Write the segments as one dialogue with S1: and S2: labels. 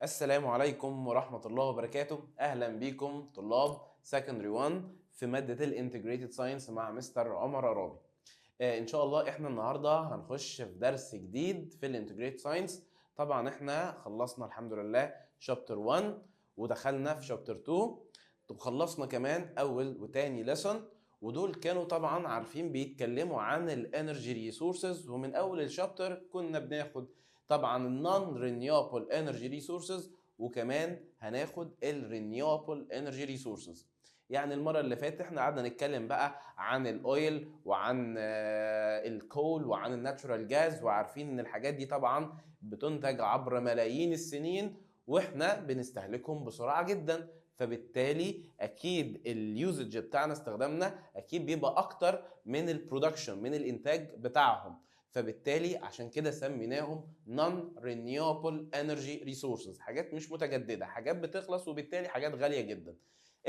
S1: السلام عليكم ورحمة الله وبركاته. أهلا بيكم طلاب secondary 1 في مادة ال integrated science مع مستر عمر عرابي. إن شاء الله إحنا النهاردة هنخش في درس جديد في ال integrated science. طبعا إحنا خلصنا الحمد لله chapter 1 ودخلنا في chapter 2، وخلصنا كمان أول وتاني lesson، ودول كانوا طبعا عارفين بيتكلموا عن ال energy resources. ومن اول ال chapter كنا بناخد طبعا ال non renewable energy resources، وكمان هناخد ال renewable energy resources. يعني المرة اللي فاتت احنا قعدنا نتكلم بقى عن ال oil وعن ال coal وعن ال natural gas، وعارفين ان الحاجات دي طبعا بتنتج عبر ملايين السنين واحنا بنستهلكهم بسرعة جدا، فبالتالي اكيد ال usage بتاعنا استخدامنا اكيد بيبقى اكتر من ال production، من الانتاج بتاعهم، فبالتالي عشان كده سميناهم non renewable energy resources، حاجات مش متجدده، حاجات بتخلص، وبالتالي حاجات غالية جدا.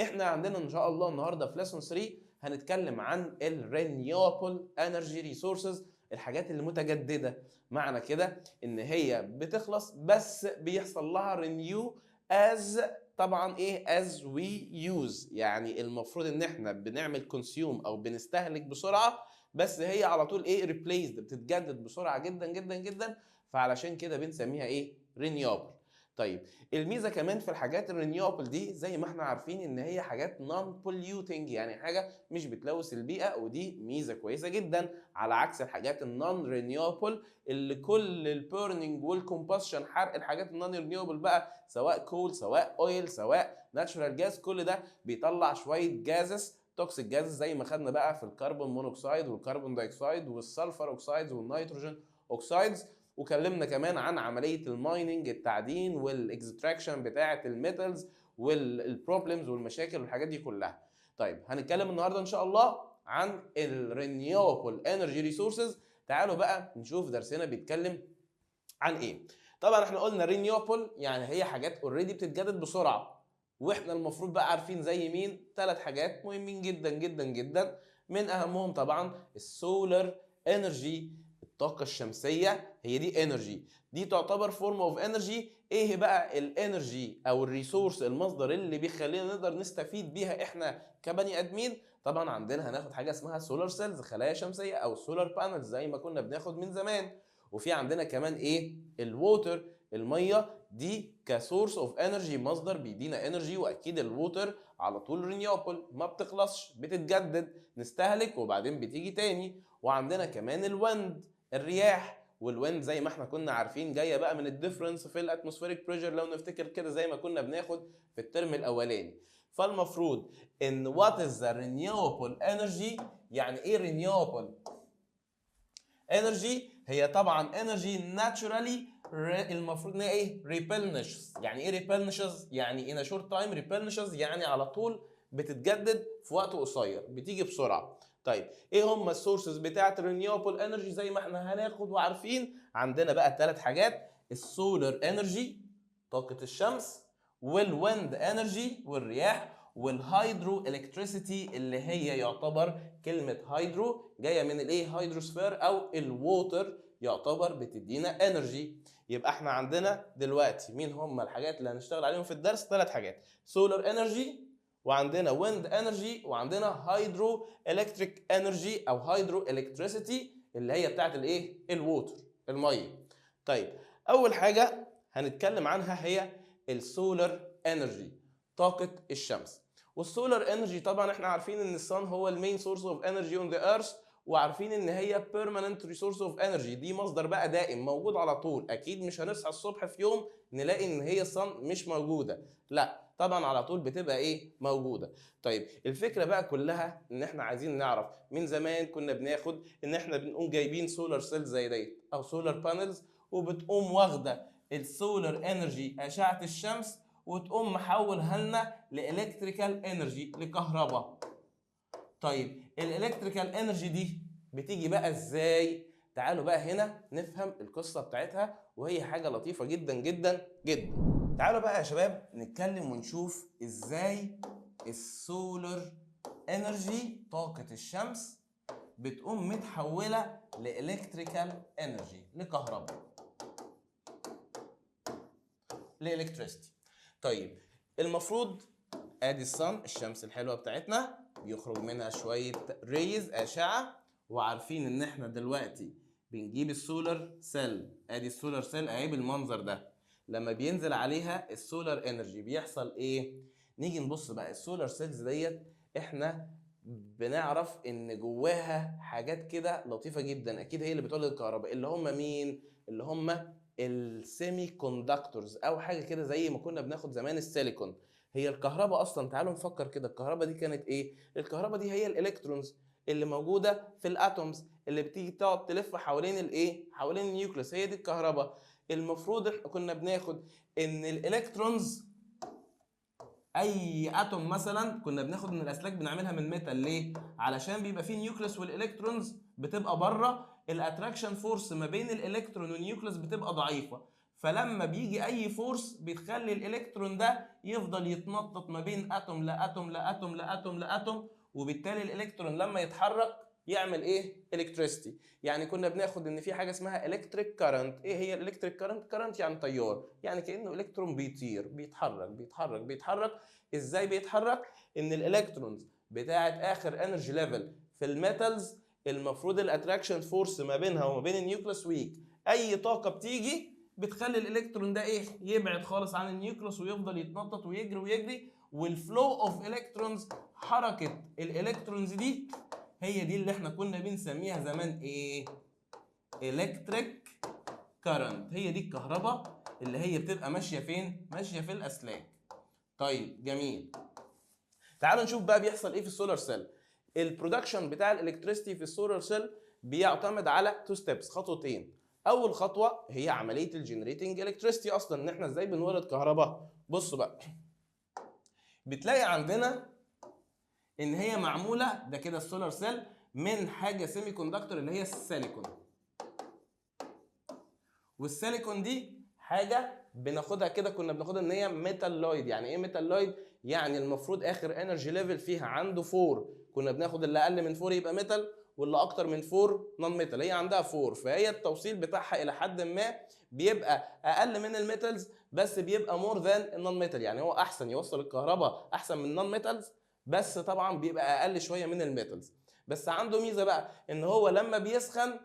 S1: احنا عندنا ان شاء الله النهارده في lesson 3 هنتكلم عن ال renewable energy resources، الحاجات اللي متجدده. معنى كده ان هي بتخلص بس بيحصل لها renew as طبعا ايه as we use، يعني المفروض ان احنا بنعمل consume او بنستهلك بسرعه، بس هي على طول ايه replaced، بتتجدد بسرعة جدا جدا جدا، فعلشان كده بنسميها ايه renewable. طيب الميزة كمان في الحاجات ال renewable دي زي ما احنا عارفين ان هي حاجات non polluting، يعني حاجة مش بتلوث البيئه، ودي ميزة كويسة جدا، على عكس الحاجات ال non renewable اللي كل ال burning وال combustion، حرق الحاجات ال non renewable بقى سواء coal سواء oil سواء natural gas، كل ده بيطلع شوية gases، toxic gases، زي ما خدنا بقى في ال carbon monoxide وال carbon dioxide وال sulfur oxides وال nitrogen oxides. وكلمنا كمان عن عملية ال mining، التعدين، وال extraction بتاعه ال metals وال problems والمشاكل والحاجات دي كلها. طيب هنتكلم النهارده ان شاء الله عن ال renewable energy resources. تعالوا بقى نشوف درسنا بيتكلم عن ايه. طبعا احنا قلنا renewable يعني هي حاجات already بتتجدد بسرعه، واحنا المفروض بقى عارفين زي مين ثلاث حاجات مهمين جدا جدا جدا، من اهمهم طبعا ال solar energy، الطاقة الشمسيه. هي دي energy، دي تعتبر form of energy. ايه بقى ال energy او ال resource، المصدر اللي بيخلينا نقدر نستفيد بيها احنا كبني ادمين؟ طبعا عندنا هناخد حاجة اسمها solar cells، خلايا شمسية او solar panels زي ما كنا بناخد من زمان. وفي عندنا كمان ايه؟ ال water، المية دي ك source of energy، مصدر بيدينا energy. واكيد ال water على طول renewable، ما بتخلصش، بتتجدد، نستهلك وبعدين بتيجي تاني. وعندنا كمان ال wind، الرياح. وال wind زي ما احنا كنا عارفين جاية بقى من ال difference في ال atmospheric pressure، لو نفتكر كده زي ما كنا بناخد في الترم الاولاني. فالمفروض ان what is the renewable energy؟ يعني ايه renewable energy؟ هي طبعا energy naturally المفروض ان هي ايه replenishes. يعني ايه replenishes؟ يعني in a short time replenishes، يعني على طول بتتجدد في وقت قصير، بتيجي بسرعه. طيب ايه هم ال sources بتاعه ال renewable energy؟ زي ما احنا هناخد وعارفين عندنا بقى ثلاث حاجات: ال solar energy طاقة الشمس، وال wind energy والرياح، وال hydro electricity اللي هي يعتبر كلمة hydro جاية من الايه hydrosphere او ال water، يعتبر بتدينا energy. يبقى احنا عندنا دلوقتي مين هم الحاجات اللي هنشتغل عليهم في الدرس؟ ثلاث حاجات: solar energy، وعندنا wind energy، وعندنا hydro electric energy او hydro electricity اللي هي بتاعت الايه ال water، الميه. طيب اول حاجة هنتكلم عنها هي ال solar energy، طاقة الشمس. وال solar energy طبعا احنا عارفين ان ال sun هو ال main source of energy on the earth، وعارفين ان هي permanent resource of energy، دي مصدر بقى دائم موجود على طول. اكيد مش هنصحى الصبح في يوم نلاقي ان هي ال sun مش موجوده، لا طبعا على طول بتبقى ايه موجوده. طيب الفكرة بقى كلها ان احنا عايزين نعرف، من زمان كنا بناخد ان احنا بنقوم جايبين solar cells زي ديت او solar panels، وبتقوم واخده ال solar energy اشعه الشمس وتقوم محولها لنا ل electrical energy، لكهرباء. طيب ال electrical energy دي بتيجي بقى ازاي؟ تعالوا بقى هنا نفهم القصة بتاعتها، وهي حاجة لطيفة جدا جدا جدا. تعالوا بقى يا شباب نتكلم ونشوف ازاي ال solar energy طاقة الشمس بتقوم متحوله ل electrical energy، لكهرباء. ل electricity. طيب المفروض ادي ال sun، الشمس الحلوة بتاعتنا، بيخرج منها شوية rays، اشعه، وعارفين ان احنا دلوقتي بنجيب ال solar cell. ادي ال solar cell اهي بالمنظر ده، لما بينزل عليها ال solar energy بيحصل ايه؟ نيجي نبص بقى ال solar cells ديت، احنا بنعرف ان جواها حاجات كده لطيفة جدا، اكيد هي اللي بتولد الكهرباء. اللي هم مين؟ اللي هم ال semiconductors، او حاجة كده زي ما كنا بناخد زمان السيليكون. هي الكهرباء اصلا، تعالوا نفكر كده، الكهرباء دي كانت ايه؟ الكهرباء دي هي ال electrons اللي موجودة في ال atoms اللي بتيجي تقعد تلف حوالين الايه؟ حوالين ال nucleus، هي دي الكهرباء. المفروض احنا كنا بناخد ان ال electrons، اي atom مثلا كنا بناخد ان الاسلاك بنعملها من metal، ليه؟ علشان بيبقى فيه nucleus وال electrons بتبقى بره، ال attraction force ما بين الالكترون وال nucleus بتبقى ضعيفة، فلما بيجي اي force بتخلي الالكترون ده يفضل يتنطط ما بين atom ل atom ل atom ل atom ل atom، وبالتالي الالكترون لما يتحرك يعمل ايه؟ electricity. يعني كنا بناخد ان في حاجة اسمها electric current. ايه هي ال electric current؟ current يعني تيار، يعني كانه الكترون بيطير، بيتحرك بيتحرك بيتحرك. ازاي بيتحرك؟ ان ال electrons بتاعه اخر energy level في ال metals المفروض ال attraction force ما بينها وما بين ال nucleus weak، اي طاقة بتيجي بتخلي الالكترون ده ايه؟ يبعد خالص عن ال nucleus ويفضل يتنطط ويجري ويجري. وال flow of electrons، حركة ال electrons دي، هي دي اللي احنا كنا بنسميها زمان ايه؟ electric current. هي دي الكهرباء اللي هي بتبقى ماشية فين؟ ماشية في الاسلاك. طيب جميل، تعالوا نشوف بقى بيحصل ايه في ال solar cell. ال production بتاع ال electricity في ال solar cell بيعتمد على two steps، خطوتين. اول خطوة هي عملية ال generating electricity اصلا، ان احنا ازاي بنولد كهرباء. بصوا بقى، بتلاقي عندنا ان هي معمولة ده كده ال solar cell من حاجة semiconductor اللي هي السيليكون، والسيليكون دي حاجة بناخدها كده، كنا بناخدها ان هي metalloid. يعني ايه metalloid؟ يعني المفروض اخر energy level فيها عنده 4، كنا بناخد اللي اقل من 4 يبقى metal واللي اكتر من 4 non metal. هي عندها 4، فهي التوصيل بتاعها الى حد ما بيبقى اقل من ال metals، بس بيبقى more than ال non metal، يعني هو احسن يوصل الكهرباء احسن من ال non metals، بس طبعا بيبقى اقل شوية من ال metals. بس عنده ميزة بقى، ان هو لما بيسخن،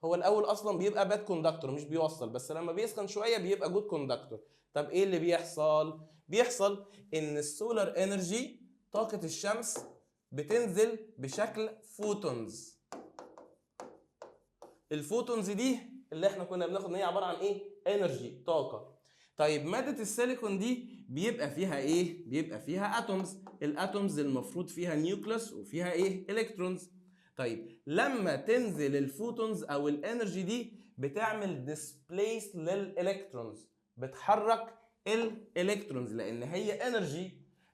S1: هو الاول اصلا بيبقى bad conductor مش بيوصل، بس لما بيسخن شوية بيبقى good conductor. طب ايه اللي بيحصل؟ بيحصل ان ال solar energy، طاقة الشمس، بتنزل بشكل photons. ال photons دي اللي احنا كنا بناخد ان هي عبارة عن ايه؟ energy، طاقه. طيب مادة السيليكون دي بيبقى فيها ايه؟ بيبقى فيها atoms. ال atoms المفروض فيها nucleus وفيها ايه؟ electrons. طيب لما تنزل ال photons او ال energy دي بتعمل displace لل electrons، بتحرك ال electrons لان هي energy،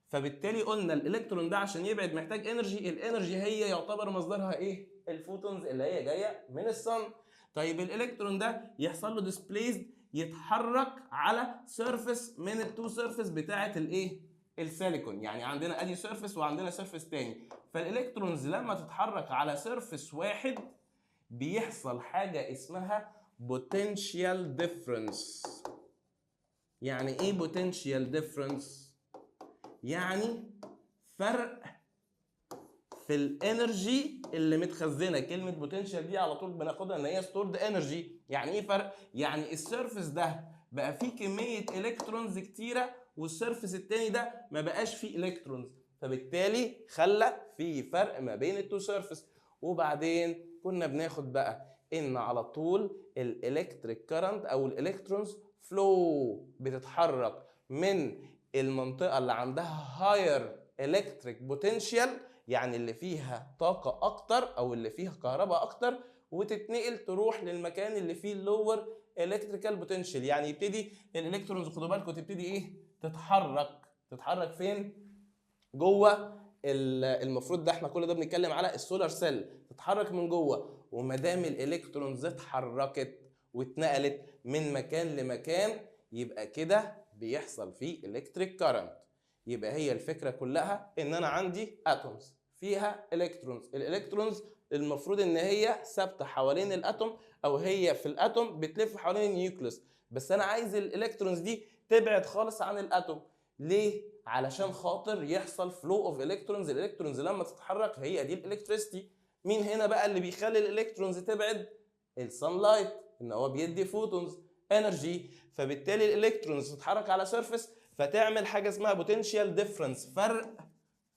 S1: فبالتالي قلنا الالكترون ده عشان يبعد محتاج energy. ال energy هي يعتبر مصدرها ايه؟ ال photons اللي هي جاية من ال sun. طيب الالكترون ده يحصل له displaced، يتحرك على surface من ال two surface بتاعه الايه؟ السيليكون. يعني عندنا ادي surface وعندنا surface تاني، فال electrons لما تتحرك على surface واحد بيحصل حاجة اسمها potential difference. يعني ايه potential difference؟ يعني فرق في ال energy اللي متخزنه. كلمة potential دي على طول بناخدها ان هي stored energy. يعني ايه فرق؟ يعني ال surface ده بقى فيه كمية electrons كتيرة، وال surface التاني ده ما بقاش فيه electrons، فبالتالي خلى في فرق ما بين ال two surface. وبعدين كنا بناخد بقى ان على طول ال electric current او ال electrons flow بتتحرك من المنطقة اللي عندها higher electric potential، يعني اللي فيها طاقة اكتر او اللي فيها كهرباء اكتر، وتتنقل تروح للمكان اللي فيه lower electrical potential. يعني يبتدي ال electrons، خدوا بالكم، تبتدي ايه؟ تتحرك. تتحرك فين؟ جوه. المفروض ده احنا كل ده بنتكلم على ال solar cell، تتحرك من جوه. وما دام ال electrons اتحركت واتنقلت من مكان لمكان يبقى كده بيحصل فيه electric current. يبقى هي الفكرة كلها ان انا عندي atoms فيها electrons، ال electrons المفروض ان هي ثابتة حوالين ال atom، او هي في ال atom بتلف حوالين ال nucleus، بس انا عايز ال electrons دي تبعد خالص عن ال atom. ليه؟ علشان خاطر يحصل flow of electrons. ال electrons لما تتحرك هي دي ال electricity. مين هنا بقى اللي بيخلي ال electrons تبعد؟ ال sunlight، ان هو بيدي photons energy، فبالتالي ال electrons تتحرك على surface فتعمل حاجة اسمها potential difference، فرق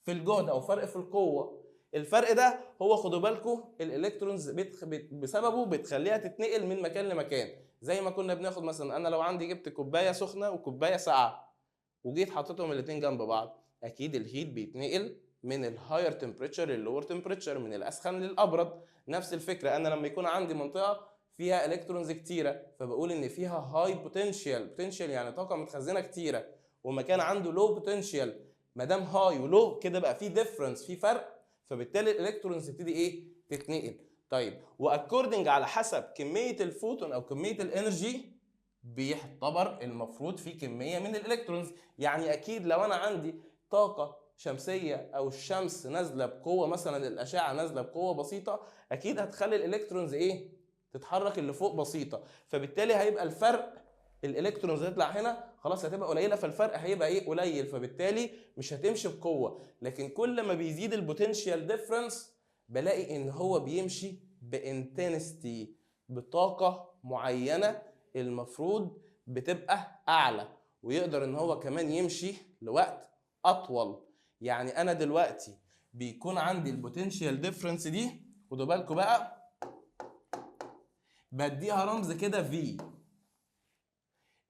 S1: في الجهد او فرق في القوة. الفرق ده هو خدوا بالكم ال electrons بسببه بتخليها تتنقل من مكان لمكان. زي ما كنا بناخد مثلا، انا لو عندي جبت كوباية سخنة وكوبايه ساقعه وجيت حطيتهم الاثنين جنب بعض، اكيد ال heat بيتنقل من ال higher temperature لل lower temperature، من الاسخن للابرد. نفس الفكرة انا لما يكون عندي منطقة فيها electrons كتيرة، فبقول ان فيها high potential، potential يعني طاقة متخزنه كتيرة، ومكان عنده low potential، ما دام high و low كده بقى في difference، في فرق، فبالتالي ال electrons تبتدي ايه؟ تتنقل. طيب و according على حسب كمية الفوتون او كمية ال energy بيعتبر المفروض في كمية من ال electrons. يعني اكيد لو انا عندي طاقة شمسية او الشمس نازله بقوة مثلا، الاشعة نازله بقوة بسيطة، اكيد هتخلي ال electrons ايه؟ تتحرك اللي فوق بسيطة، فبالتالي هيبقى الفرق ال electrons هتطلع هنا خلاص هتبقى قليله، فالفرق هيبقى ايه؟ قليل، فبالتالي مش هتمشي بقوة. لكن كل ما بيزيد ال potential difference بلاقي ان هو بيمشي ب intensity، بطاقة معينة المفروض بتبقى اعلى، ويقدر ان هو كمان يمشي لوقت اطول. يعني انا دلوقتي بيكون عندي ال potential difference دي، خدوا بالكم بقى، بديها رمز كده V.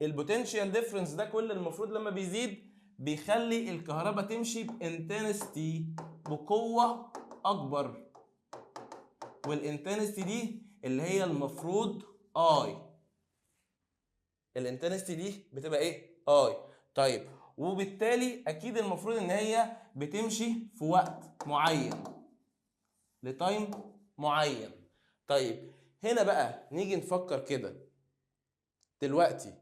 S1: ال potential difference ده كل المفروض لما بيزيد بيخلي الكهرباء تمشي ب intensity، بقوة اكبر، وال intensity دي اللي هي المفروض I. ال intensity دي بتبقى ايه؟ I. طيب وبالتالي اكيد المفروض ان هي بتمشي في وقت معين، ل time معين. طيب هنا بقى نيجي نفكر كده دلوقتي،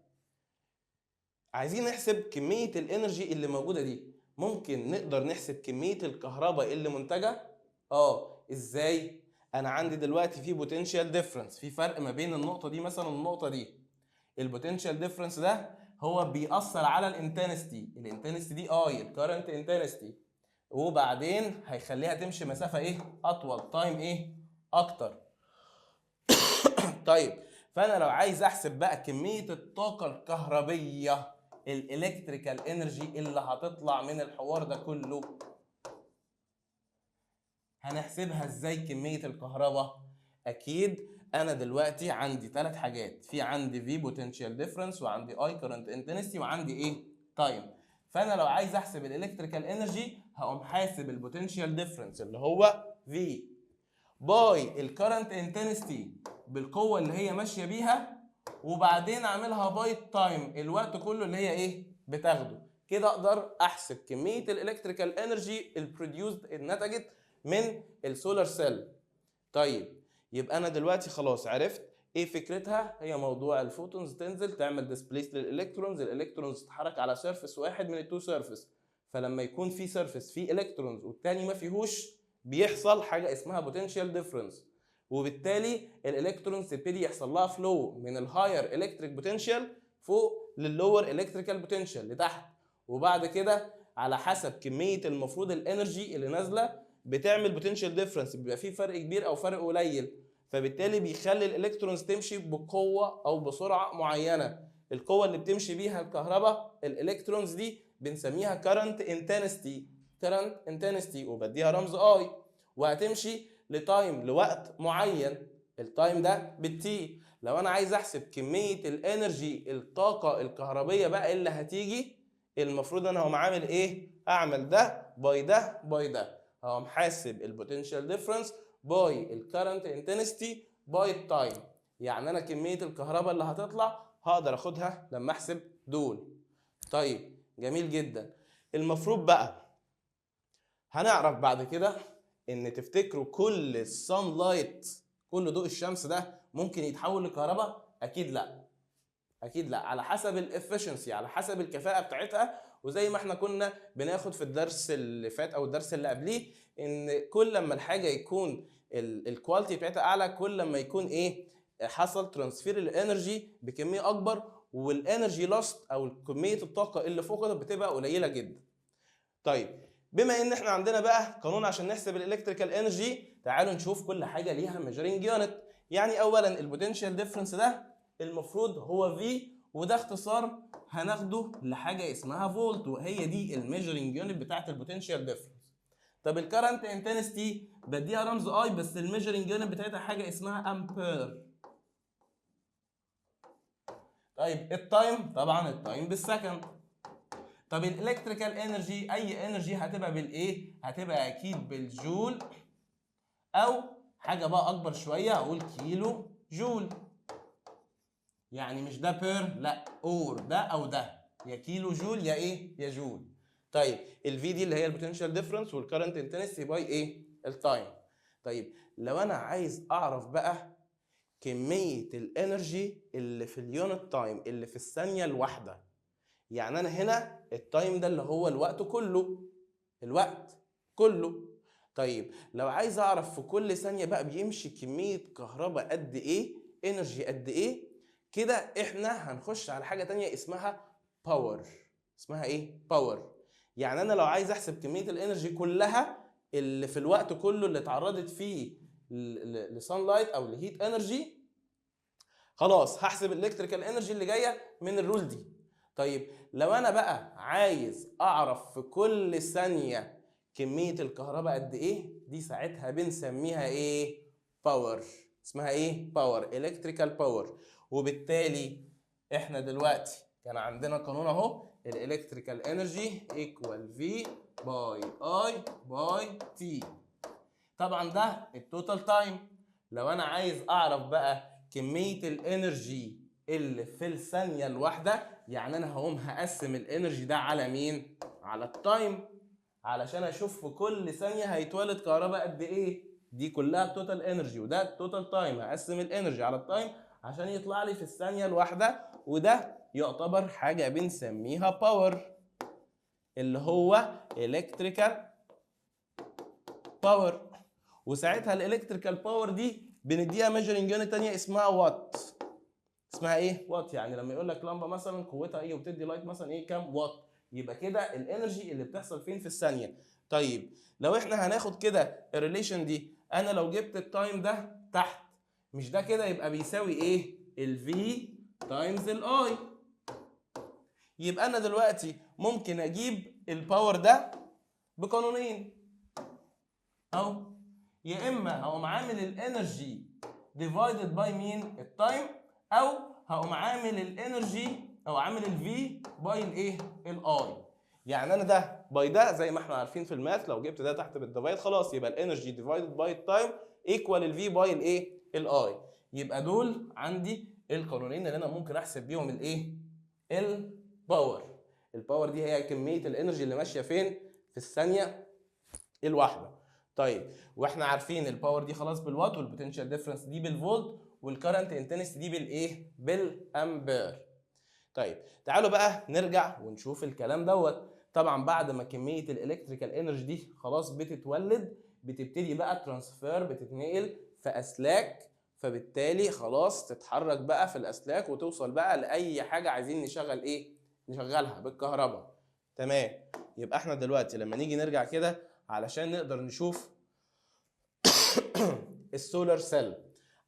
S1: عايزين نحسب كمية ال energy اللي موجودة دي. ممكن نقدر نحسب كمية الكهرباء اللي منتجة؟ ازاي؟ انا عندي دلوقتي في potential difference، في فرق ما بين النقطة دي مثلا والنقطة دي. ال potential difference ده هو بيأثر على ال intensity، ال intensity دي I، ال current intensity، وبعدين هيخليها تمشي مسافة ايه؟ اطول، time ايه؟ اكتر. طيب فانا لو عايز احسب بقى كمية الطاقة الكهربية، ال electrical energy اللي هتطلع من الحوار ده كله، هنحسبها ازاي كمية الكهرباء؟ اكيد انا دلوقتي عندي ثلاث حاجات، في عندي V potential difference، وعندي I current intensity، وعندي ايه؟ time. فانا لو عايز احسب ال electrical energy هقوم حاسب ال potential difference اللي هو V by ال current intensity بالقوة اللي هي ماشية بيها، وبعدين اعملها by time، الوقت كله اللي هي ايه؟ بتاخده. كده اقدر احسب كمية ال electrical energy ال produced النتجت من ال solar cell. طيب يبقى انا دلوقتي خلاص عرفت ايه فكرتها، هي موضوع ال photons تنزل تعمل displace لل electrons، ال electrons تتحرك على surface واحد من ال two surface، فلما يكون في surface فيه electrons والتاني ما فيهوش بيحصل حاجة اسمها potential difference، وبالتالي ال electrons تبتدي يحصل لها flow من ال higher electric potential فوق لل lower electrical potential لتحت، وبعد كده على حسب كمية المفروض ال energy اللي نازله بتعمل potential difference، بيبقى في فرق كبير او فرق قليل، فبالتالي بيخلي ال electrons تمشي بقوة او بسرعة معينة. القوة اللي بتمشي بيها الكهرباء ال electrons دي بنسميها current intensity، current intensity، وبديها رمز I، وهتمشي ل time، لوقت معين، ال time ده بال T. لو انا عايز احسب كمية ال energy، الطاقة الكهربيه بقى اللي هتيجي، المفروض انا هقوم عامل ايه؟ اعمل ده by ده by ده، هقوم حاسب ال potential difference by ال current intensity by ال time. يعني انا كمية الكهرباء اللي هتطلع هقدر اخدها لما احسب دول. طيب جميل جدا. المفروض بقى هنعرف بعد كده ان تفتكروا كل ال sunlight، كل ضوء الشمس ده ممكن يتحول لكهرباء؟ اكيد لا، اكيد لا، على حسب ال efficiency، على حسب الكفاءة بتاعتها. وزي ما احنا كنا بناخد في الدرس اللي فات او الدرس اللي قبليه، ان كل لما الحاجة يكون ال quality بتاعتها اعلى، كل لما يكون ايه؟ حصل transfer لل energy بكمية اكبر، وال energy lost او كمية الطاقة اللي فقدت بتبقى قليله جدا. طيب بما ان احنا عندنا بقى قانون عشان نحسب ال electrical energy، تعالوا نشوف كل حاجة ليها measuring unit. يعني اولا ال potential difference ده المفروض هو V، وده اختصار هناخده لحاجة اسمها فولت، وهي دي ال measuring unit بتاعت ال potential difference. طب ال current intensity بديها رمز I، بس ال measuring unit بتاعتها حاجة اسمها امبير. طيب ال time، طبعا ال time بال second. طب ال electrical energy، اي energy هتبقى بالايه؟ هتبقى اكيد بالجول، او حاجة بقى اكبر شوية اقول كيلو جول. يعني مش ده per، لا، or ده او ده، يا كيلو جول يا ايه؟ يا جول. طيب ال V دي اللي هي ال potential difference، وال current intensity by ايه؟ ال time. طيب لو انا عايز اعرف بقى كمية ال energy اللي في ال unit time، اللي في الثانية الواحده، يعني انا هنا ال time ده اللي هو الوقت كله، الوقت كله. طيب لو عايز اعرف في كل ثانية بقى بيمشي كمية كهرباء قد ايه، energy قد ايه، كده احنا هنخش على حاجة تانية اسمها power. اسمها ايه؟ power. يعني انا لو عايز احسب كمية ال energy كلها اللي في الوقت كله اللي اتعرضت فيه ل sunlight او ل heat energy، خلاص هحسب ال electrical energy اللي جاية من ال rule دي. طيب لو انا بقى عايز اعرف في كل ثانية كمية الكهرباء قد ايه، دي ساعتها بنسميها ايه؟ power. اسمها ايه؟ power، electrical power. وبالتالي احنا دلوقتي كان عندنا قانون اهو، ال electrical energy equal V by I by T. طبعا ده ال total time. لو انا عايز اعرف بقى كمية ال energy اللي في الثانية الواحده، يعني انا هقوم هقسم ال energy ده على مين؟ على ال time، علشان اشوف في كل ثانية هيتولد كهرباء قد ايه. دي كلها ال total energy وده ال total time، هقسم ال energy على ال time عشان يطلع لي في الثانية الواحده، وده يعتبر حاجة بنسميها power، اللي هو electrical power. وساعتها ال electrical power دي بنديها measuring unit تانية اسمها وات. اسمها ايه؟ وات. يعني لما يقول لك لمبة مثلا قوتها ايه وبتدي light مثلا ايه كام وات، يبقى كده ال energy اللي بتحصل فين؟ في الثانية. طيب لو احنا هناخد كده ال relation دي، انا لو جبت ال time ده تحت، مش ده كده يبقى بيساوي ايه؟ ال V times ال I. يبقى انا دلوقتي ممكن اجيب ال power ده بقانونين اهو، يا اما هقوم عامل ال energy divided by مين؟ ال time، او هقوم عامل ال energy او عامل ال V by الايه؟ ال I. يعني انا ده by ده زي ما احنا عارفين في ال math، لو جبت ده تحت بال divide خلاص يبقى ال energy divided by ال time equal ال V by الايه؟ ال I. يبقى دول عندي القانونين اللي انا ممكن احسب بيهم الايه؟ ال power. ال power دي هي كمية ال energy اللي ماشية فين؟ في الثانية الواحده. طيب واحنا عارفين ال power دي خلاص بالوات، وال potential difference دي بالفولت، وال current intensity دي بالايه؟ بالامبير. طيب تعالوا بقى نرجع ونشوف الكلام دوت. طبعا بعد ما كمية ال electrical energy دي خلاص بتتولد، بتبتدي بقى transfer، بتتنقل في اسلاك، فبالتالي خلاص تتحرك بقى في الاسلاك وتوصل بقى لاي حاجة عايزين نشغل ايه؟ نشغلها بالكهرباء. تمام. يبقى احنا دلوقتي لما نيجي نرجع كده علشان نقدر نشوف ال solar cell،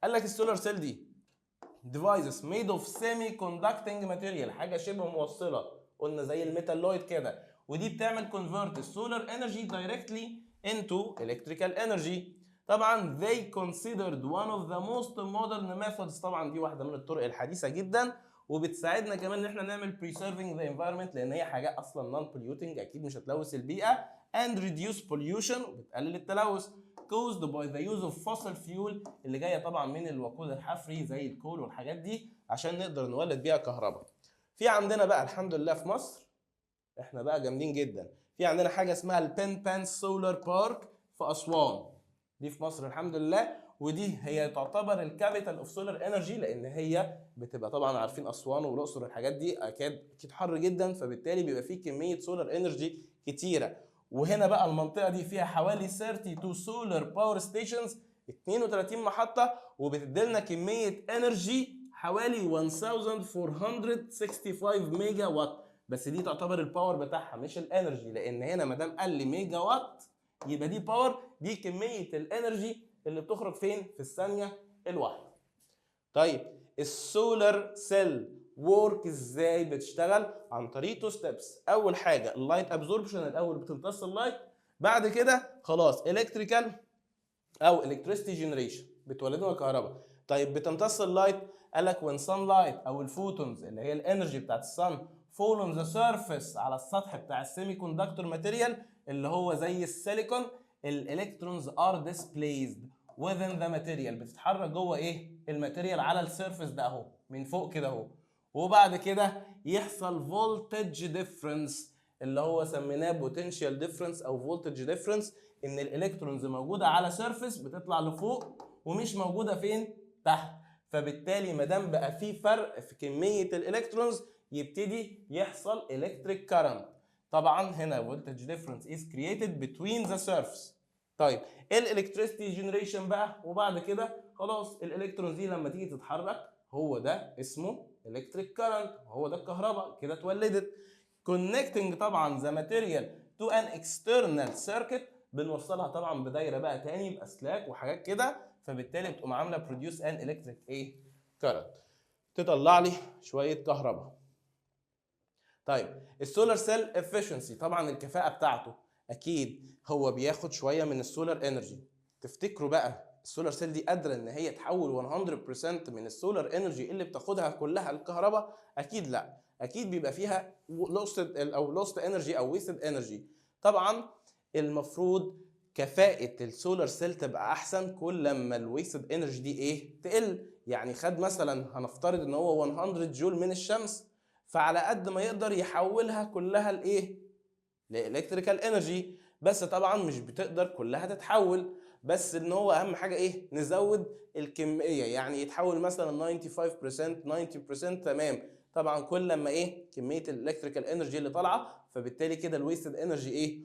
S1: قال لك ال solar cell دي devices made of semiconducting material، حاجة شبه موصله، قلنا زي ال metalloid كده، ودي بتعمل convert ال solar energy directly into electrical energy. طبعا they considered one of the most modern methods، طبعا دي واحدة من الطرق الحديثة جدا، وبتساعدنا كمان ان احنا نعمل preserving the environment، لان هي حاجة اصلا non polluting، اكيد مش هتلوث البيئه، and reduce pollution، وبتقلل التلوث caused by the use of fossil fuel، اللي جاية طبعا من الوقود الحفري زي ال coal والحاجات دي، عشان نقدر نولد بيها كهرباء. في عندنا بقى الحمد لله في مصر احنا بقى جامدين جدا، في عندنا حاجة اسمها ال Benban Solar Park في اسوان، دي في مصر الحمد لله، ودي هي تعتبر ال capital of solar energy، لان هي بتبقى طبعا عارفين اسوان والاقصر والحاجات دي اكيد اكيد حر جدا، فبالتالي بيبقى فيه كمية solar energy كتيره. وهنا بقى المنطقة دي فيها حوالي 32 solar power stations، 32 محطه، وبتدي لنا كمية energy حوالي 1.5 حوالي 1465 ميجا وات. بس دي تعتبر ال power بتاعها مش ال energy، لان هنا ما دام قال لي ميجا وات يبقى دي power، دي كمية ال energy اللي بتخرج فين؟ في الثانية الواحده. طيب ال solar cell work ازاي؟ بتشتغل عن طريق two steps. اول حاجة ال light absorption، الاول بتمتص ال light، بعد كده خلاص electrical او electricity generation بتولد لنا كهرباء. طيب بتمتص ال light، قال لك when sunlight او ال photons اللي هي ال energy بتاعت ال sun fall on the surface على السطح بتاع ال semiconductor material اللي هو زي السيليكون، ال electrons are displaced within the material، بتتحرك جوه ايه؟ ال material على ال surface ده اهو من فوق كده اهو. وبعد كده يحصل voltage difference اللي هو سميناه potential difference او voltage difference، ان ال electrons موجودة على surface بتطلع لفوق ومش موجودة فين؟ تحت. فبالتالي ما دام بقى في فرق في كمية ال electrons يبتدي يحصل electric current. طبعا هنا voltage difference is created between the surface. طيب ايه ال electricity generation بقى؟ وبعد كده خلاص ال electrons دي لما تيجي تتحرك هو ده اسمه electric current، هو ده الكهرباء كده اتولدت. connecting طبعا the material to an external circuit، بنوصلها طبعا بدايره بقى تاني باسلاك وحاجات كده، فبالتالي بتقوم عامله produce an electric ايه؟ current، تطلع لي شوية كهرباء. طيب ال solar cell efficiency، طبعا الكفاءة بتاعته اكيد هو بياخد شوية من ال solar energy. تفتكروا بقى ال solar cell دي قادرة ان هي تحول 100% من ال solar energy اللي بتاخدها كلها الكهرباء؟ اكيد لا، اكيد بيبقى فيها lost او lost energy او wasted energy. طبعا المفروض كفاءة ال solar cell تبقى احسن كل لما ال wasted energy دي ايه؟ تقل. يعني خد مثلا هنفترض ان هو 100 جول من الشمس، فعلى قد ما يقدر يحولها كلها لايه؟ ل electrical energy. بس طبعا مش بتقدر كلها تتحول، بس ان هو اهم حاجة ايه؟ نزود الكميه، يعني يتحول مثلا 95% 90%، تمام. طبعا كل لما ايه؟ كمية ال electrical energy اللي طالعه، فبالتالي كده ال wasted energy ايه؟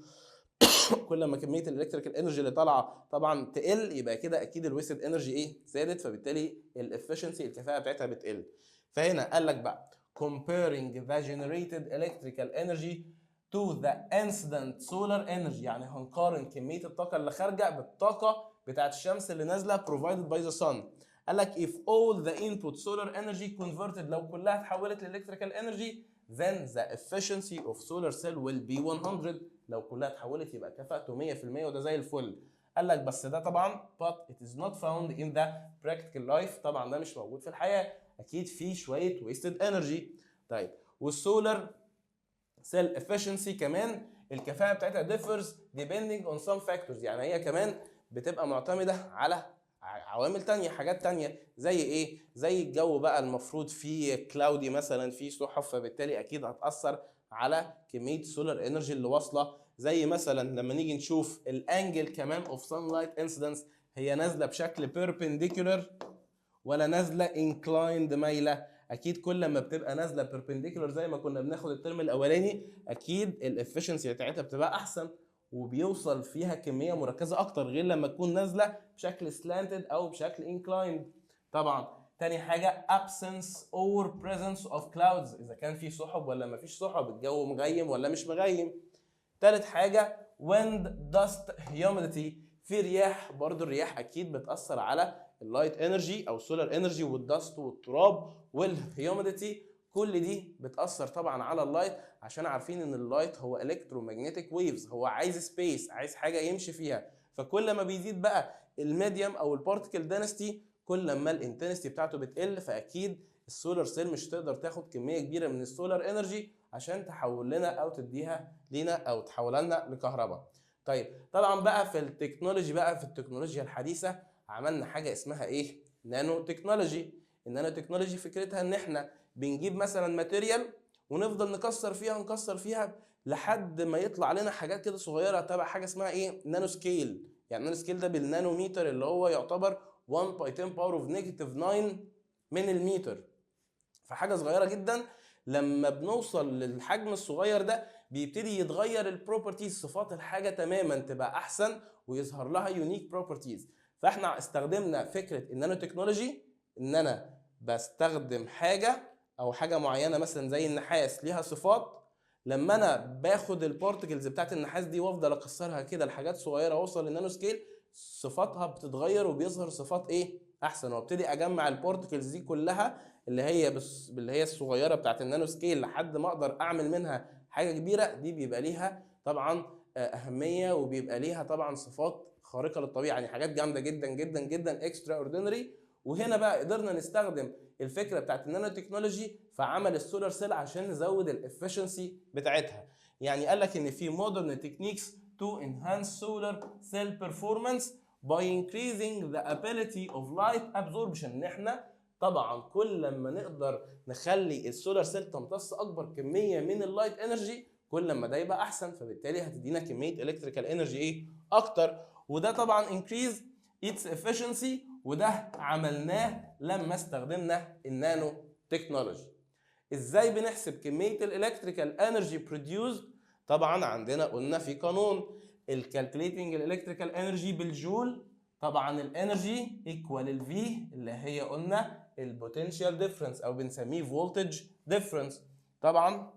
S1: كل ما كمية ال electrical energy اللي طالعه طبعا تقل، يبقى كده اكيد ال wasted energy ايه؟ زادت، فبالتالي ال efficiency الكفاءة بتاعتها بتقل. فهنا قال لك بقى comparing the generated electrical energy to the incident solar energy، يعني هنقارن كمية الطاقة اللي خارجة بالطاقة بتاعت الشمس اللي نازلة provided by the sun. قال لك if all the input solar energy converted، لو كلها اتحولت ل electrical energy then the efficiency of solar cell will be 100. لو كلها اتحولت يبقى كفاءته 100% وده زي الفل. قال لك بس ده طبعا but it is not found in the practical life، طبعا ده مش موجود في الحياة، اكيد في شوية wasted energy. طيب وال solar cell efficiency كمان الكفاءة بتاعتها differs depending on some factors، يعني هي كمان بتبقى معتمدة على عوامل تانية، حاجات تانية زي ايه؟ زي الجو بقى، المفروض فيه cloudy مثلا، فيه سحب، فبالتالي اكيد هتأثر على كمية ال solar energy اللي واصلة. زي مثلا لما نيجي نشوف ال angle كمان of sunlight incidence، هي نازلة بشكل perpendicular ولا نازلة inclined مايلة؟ اكيد كل ما بتبقى نازله perpendicular زي ما كنا بناخد الترم الاولاني اكيد ال efficiency بتاعتها بتبقى احسن وبيوصل فيها كمية مركزه اكتر، غير لما تكون نازله بشكل slanted او بشكل inclined. طبعا تاني حاجة absence or presence of clouds، اذا كان في سحب ولا ما فيش سحب، الجو مغيم ولا مش مغيم. تالت حاجة wind dust humidity، في رياح، برضو الرياح اكيد بتاثر على ال light energy او ال solar energy، وال dust والتراب وال humidity، كل دي بتاثر طبعا على ال light، عشان عارفين ان ال light هو electromagnetic waves، هو عايز space، عايز حاجة يمشي فيها. فكل ما بيزيد بقى ال medium او ال particle density كل ما ال intensity بتاعته بتقل، فاكيد ال solar cell مش تقدر تاخد كمية كبيرة من ال solar energy عشان تحول لنا او تديها لينا او تحولها لنا لكهرباء. طيب طبعا بقى في ال technology، بقى في التكنولوجيا الحديثة عملنا حاجة اسمها ايه؟ nano technology. ال nano technology فكرتها ان احنا بنجيب مثلا material ونفضل نكسر فيها نكسر فيها لحد ما يطلع لنا حاجات كده صغيرة تبع حاجة اسمها ايه؟ nano scale. يعني nano scale ده بالنانوميتر اللي هو يعتبر 1 by 10 power of negative 9 من المتر، فحاجه صغيرة جدا. لما بنوصل للحجم الصغير ده بيبتدي يتغير ال properties، صفات الحاجة تماما تبقى احسن ويظهر لها unique properties. فاحنا استخدمنا فكرة ال nano technology ان انا بستخدم حاجة او حاجة معينة مثلا زي النحاس ليها صفات، لما انا باخد ال particles بتاعت النحاس دي وافضل اكسرها كده لحاجات صغيرة واوصل لل nano scale، صفاتها بتتغير وبيظهر صفات ايه؟ احسن. وابتدي اجمع ال particles دي كلها اللي هي بس اللي هي الصغيرة بتاعت ال nano scale لحد ما اقدر اعمل منها حاجة كبيرة. دي بيبقى ليها طبعا اهمية وبيبقى ليها طبعا صفات خارقة للطبيعة، يعني حاجات جامدة جدا جدا جدا extraordinary. وهنا بقى قدرنا نستخدم الفكرة بتاعت النانو تكنولوجي في عمل ال solar cell عشان نزود ال efficiency بتاعتها. يعني قال لك ان في modern techniques to enhance solar cell performance by increasing the ability of light absorption. ان احنا طبعا كل لما نقدر نخلي ال solar cell تمتص اكبر كمية من ال light energy كل لما ده يبقى احسن، فبالتالي هتدينا كمية electrical energy ايه؟ اكتر. وده طبعا increase its efficiency، وده عملناه لما استخدمنا النانو تكنولوجي. ازاي بنحسب كمية ال electrical energy produced؟ طبعا عندنا قلنا في قانون ال calculating ال electrical energy بالجول. طبعا ال energy equal ال V اللي هي قلنا ال potential difference او بنسميه voltage difference طبعا،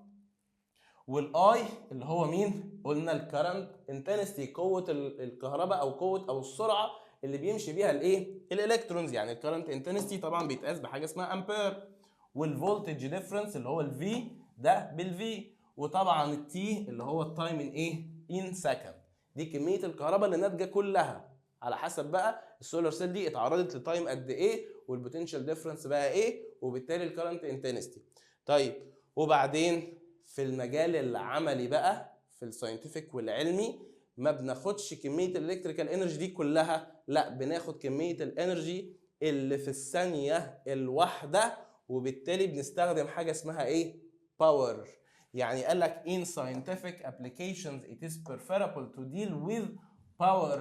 S1: وال I اللي هو مين؟ قلنا ال current intensity، قوة الكهرباء او قوة او السرعة اللي بيمشي بيها الايه؟ ال electrons. يعني ال current intensity طبعا بيتقاس بحاجة اسمها امبير، وال voltage difference اللي هو ال V ده بال V، وطبعا ال t اللي هو ال time in ايه؟ in second. دي كمية الكهرباء اللي ناتجة كلها على حسب بقى ال solar cell دي اتعرضت ل time قد ايه وال potential difference بقى ايه، وبالتالي ال current intensity. طيب وبعدين في المجال العملي بقى في ال scientific والعلمي ما بناخدش كمية ال electrical energy دي كلها، لا بناخد كمية ال energy اللي في الثانية الواحدة، وبالتالي بنستخدم حاجة اسمها ايه؟ power. يعني قال لك in scientific applications it is preferable to deal with power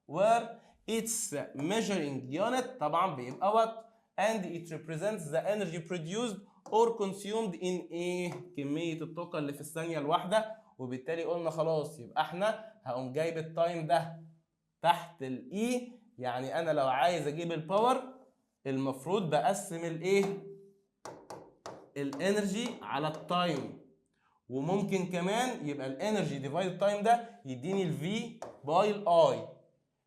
S1: where its measuring unit طبعا بيبقى watt and it represents the energy produced or consumed in ايه؟ كمية الطاقة اللي في الثانية الواحدة. وبالتالي قلنا خلاص يبقى احنا هقوم جايب ال time ده تحت ال E. يعني انا لو عايز اجيب ال power المفروض بقسم الايه؟ ال energy على ال time، وممكن كمان يبقى ال energy divide ال time ده يديني ال V by ال I.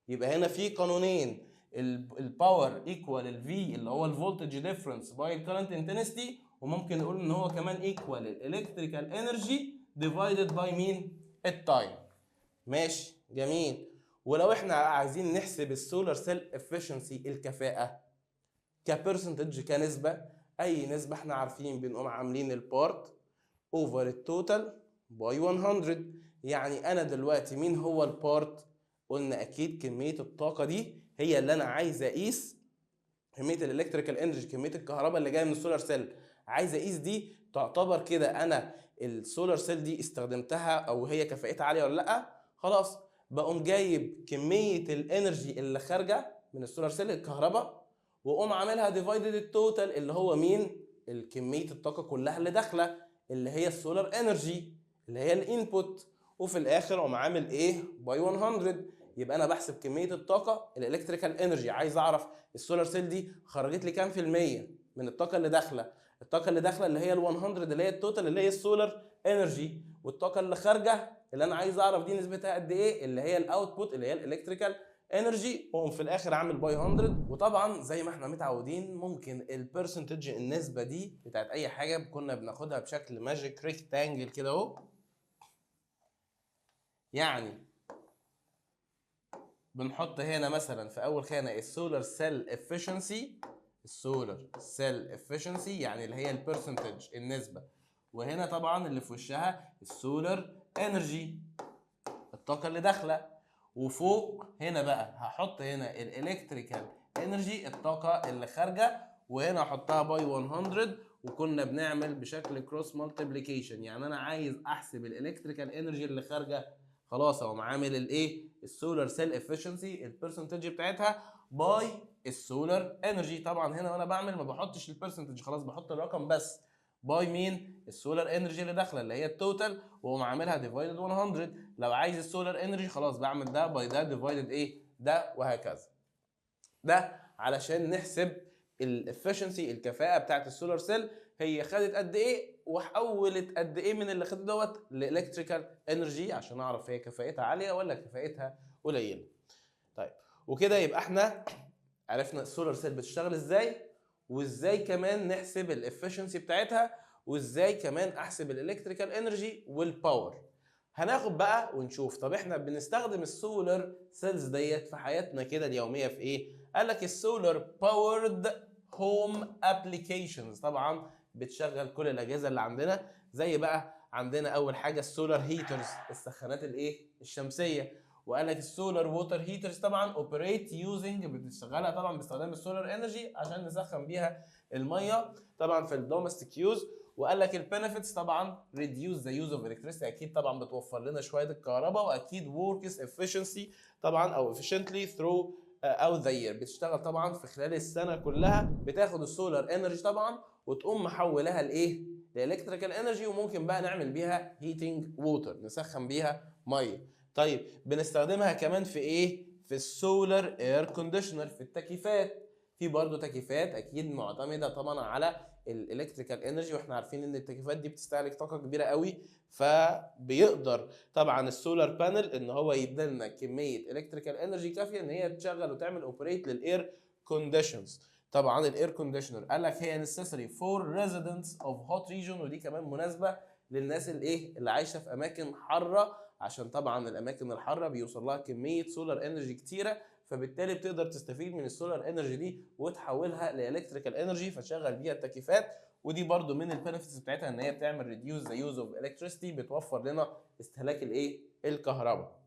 S1: يبقى هنا في قانونين، ال power equal ال V اللي هو ال voltage difference by ال current intensity، وممكن نقول ان هو كمان equal ال electrical energy divided by مين؟ ال time. ماشي جميل. ولو احنا عايزين نحسب ال solar cell efficiency الكفاءة ك percentage كنسبة، اي نسبة احنا عارفين بنقوم عاملين ال part over ال total by 100. يعني انا دلوقتي مين هو ال part؟ قلنا اكيد كمية الطاقة دي هي اللي انا عايز اقيس، كمية ال electrical energy، كمية الكهرباء اللي جاية من ال solar cell عايز اقيس دي. تعتبر كده انا ال solar cell دي استخدمتها او هي كفاءتها عالية ولا لا؟ خلاص بقوم جايب كمية ال energy اللي خارجه من ال solar cell الكهرباء، واقوم عاملها divided ال total اللي هو مين؟ الكمية الطاقة كلها اللي داخله اللي هي ال solar energy اللي هي ال input، وفي الاخر اقوم عامل ايه؟ by 100. يبقى انا بحسب كمية الطاقة ال electrical energy، عايز اعرف ال solar cell دي خرجت لي كام في المية من الطاقة اللي داخله. الطاقة اللي داخله اللي هي ال 100 اللي هي ال total اللي هي ال solar energy، والطاقة اللي خارجه اللي انا عايز اعرف دي نسبتها قد ايه اللي هي ال output اللي هي ال electrical energy، واقوم في الاخر عامل by 100. وطبعا زي ما احنا متعودين ممكن ال percentage النسبة دي بتاعت اي حاجة كنا بناخدها بشكل magic rectangle كده اهو. يعني بنحط هنا مثلا في اول خانه ال solar cell efficiency، ال solar cell efficiency يعني اللي هي ال percentage النسبة، وهنا طبعا اللي في وشها ال solar energy الطاقة اللي داخله، وفوق هنا بقى هحط هنا ال electrical energy الطاقة اللي خارجه، وهنا احطها by 100. وكنا بنعمل بشكل cross multiplication، يعني انا عايز احسب ال electrical energy اللي خارجه، خلاص اقوم عامل الايه؟ ال solar cell efficiency ال percentage بتاعتها by ال solar energy. طبعا هنا وانا بعمل ما بحطش ال percentage، خلاص بحط الرقم بس by مين؟ ال solar energy اللي داخله اللي هي ال total، واقوم عاملها divided 100. لو عايز ال solar energy خلاص بعمل ده by ده divided ايه؟ ده، وهكذا. ده علشان نحسب ال efficiency، الكفاءة بتاعت ال solar cell، هي خدت قد ايه وحولت قد ايه من اللي خدته دوت ل electrical energy، عشان اعرف هي كفاءتها عالية ولا كفاءتها قليله. طيب، وكده يبقى احنا عرفنا ال solar cell بتشتغل ازاي، وازاي كمان نحسب ال efficiency بتاعتها، وازاي كمان احسب ال electrical energy وال power. هناخد بقى ونشوف طب احنا بنستخدم ال solar cells ديت في حياتنا كده اليومية في ايه؟ قال لك ال solar powered home applications، طبعا بتشغل كل الاجهزة اللي عندنا، زي بقى عندنا اول حاجة ال solar heaters، السخانات الايه؟ الشمسيه. وقال لك ال solar water heaters طبعا operate using، بتشتغلها طبعا باستخدام ال solar energy عشان نسخن بيها المية طبعا في ال domestic use. وقال لك ال benefits طبعا reduce the use of electricity، اكيد طبعا بتوفر لنا شوية الكهرباء، واكيد works efficiency طبعا او efficiently throughout the year، بتشتغل طبعا في خلال السنة كلها، بتاخد ال solar energy طبعا وتقوم محولها لايه؟ ل electrical energy، وممكن بقى نعمل بيها heating water، نسخن بيها ميه. طيب، بنستخدمها كمان في ايه؟ في ال solar air conditioner، في التكييفات. في برضه تكييفات اكيد معتمدة طبعا على ال electrical energy، واحنا عارفين ان التكييفات دي بتستهلك طاقة كبيرة قوي، فبيقدر طبعا ال solar panel ان هو يديلنا كمية electrical energy كافيه ان هي تشغل وتعمل operate لل air conditions. طبعا ال air conditioner قال لك هي necessary for residents of hot region، ودي كمان مناسبة للناس اللي ايه؟ اللي عايشه في اماكن حاره، عشان طبعا الاماكن الحارة بيوصل لها كمية solar energy كتيره، فبالتالي بتقدر تستفيد من ال solar energy دي وتحولها ل electrical energy فتشغل بيها التكييفات. ودي برضو من ال benefits بتاعتها ان هي بتعمل reduce the use of electricity، بتوفر لنا استهلاك الايه؟ الكهرباء.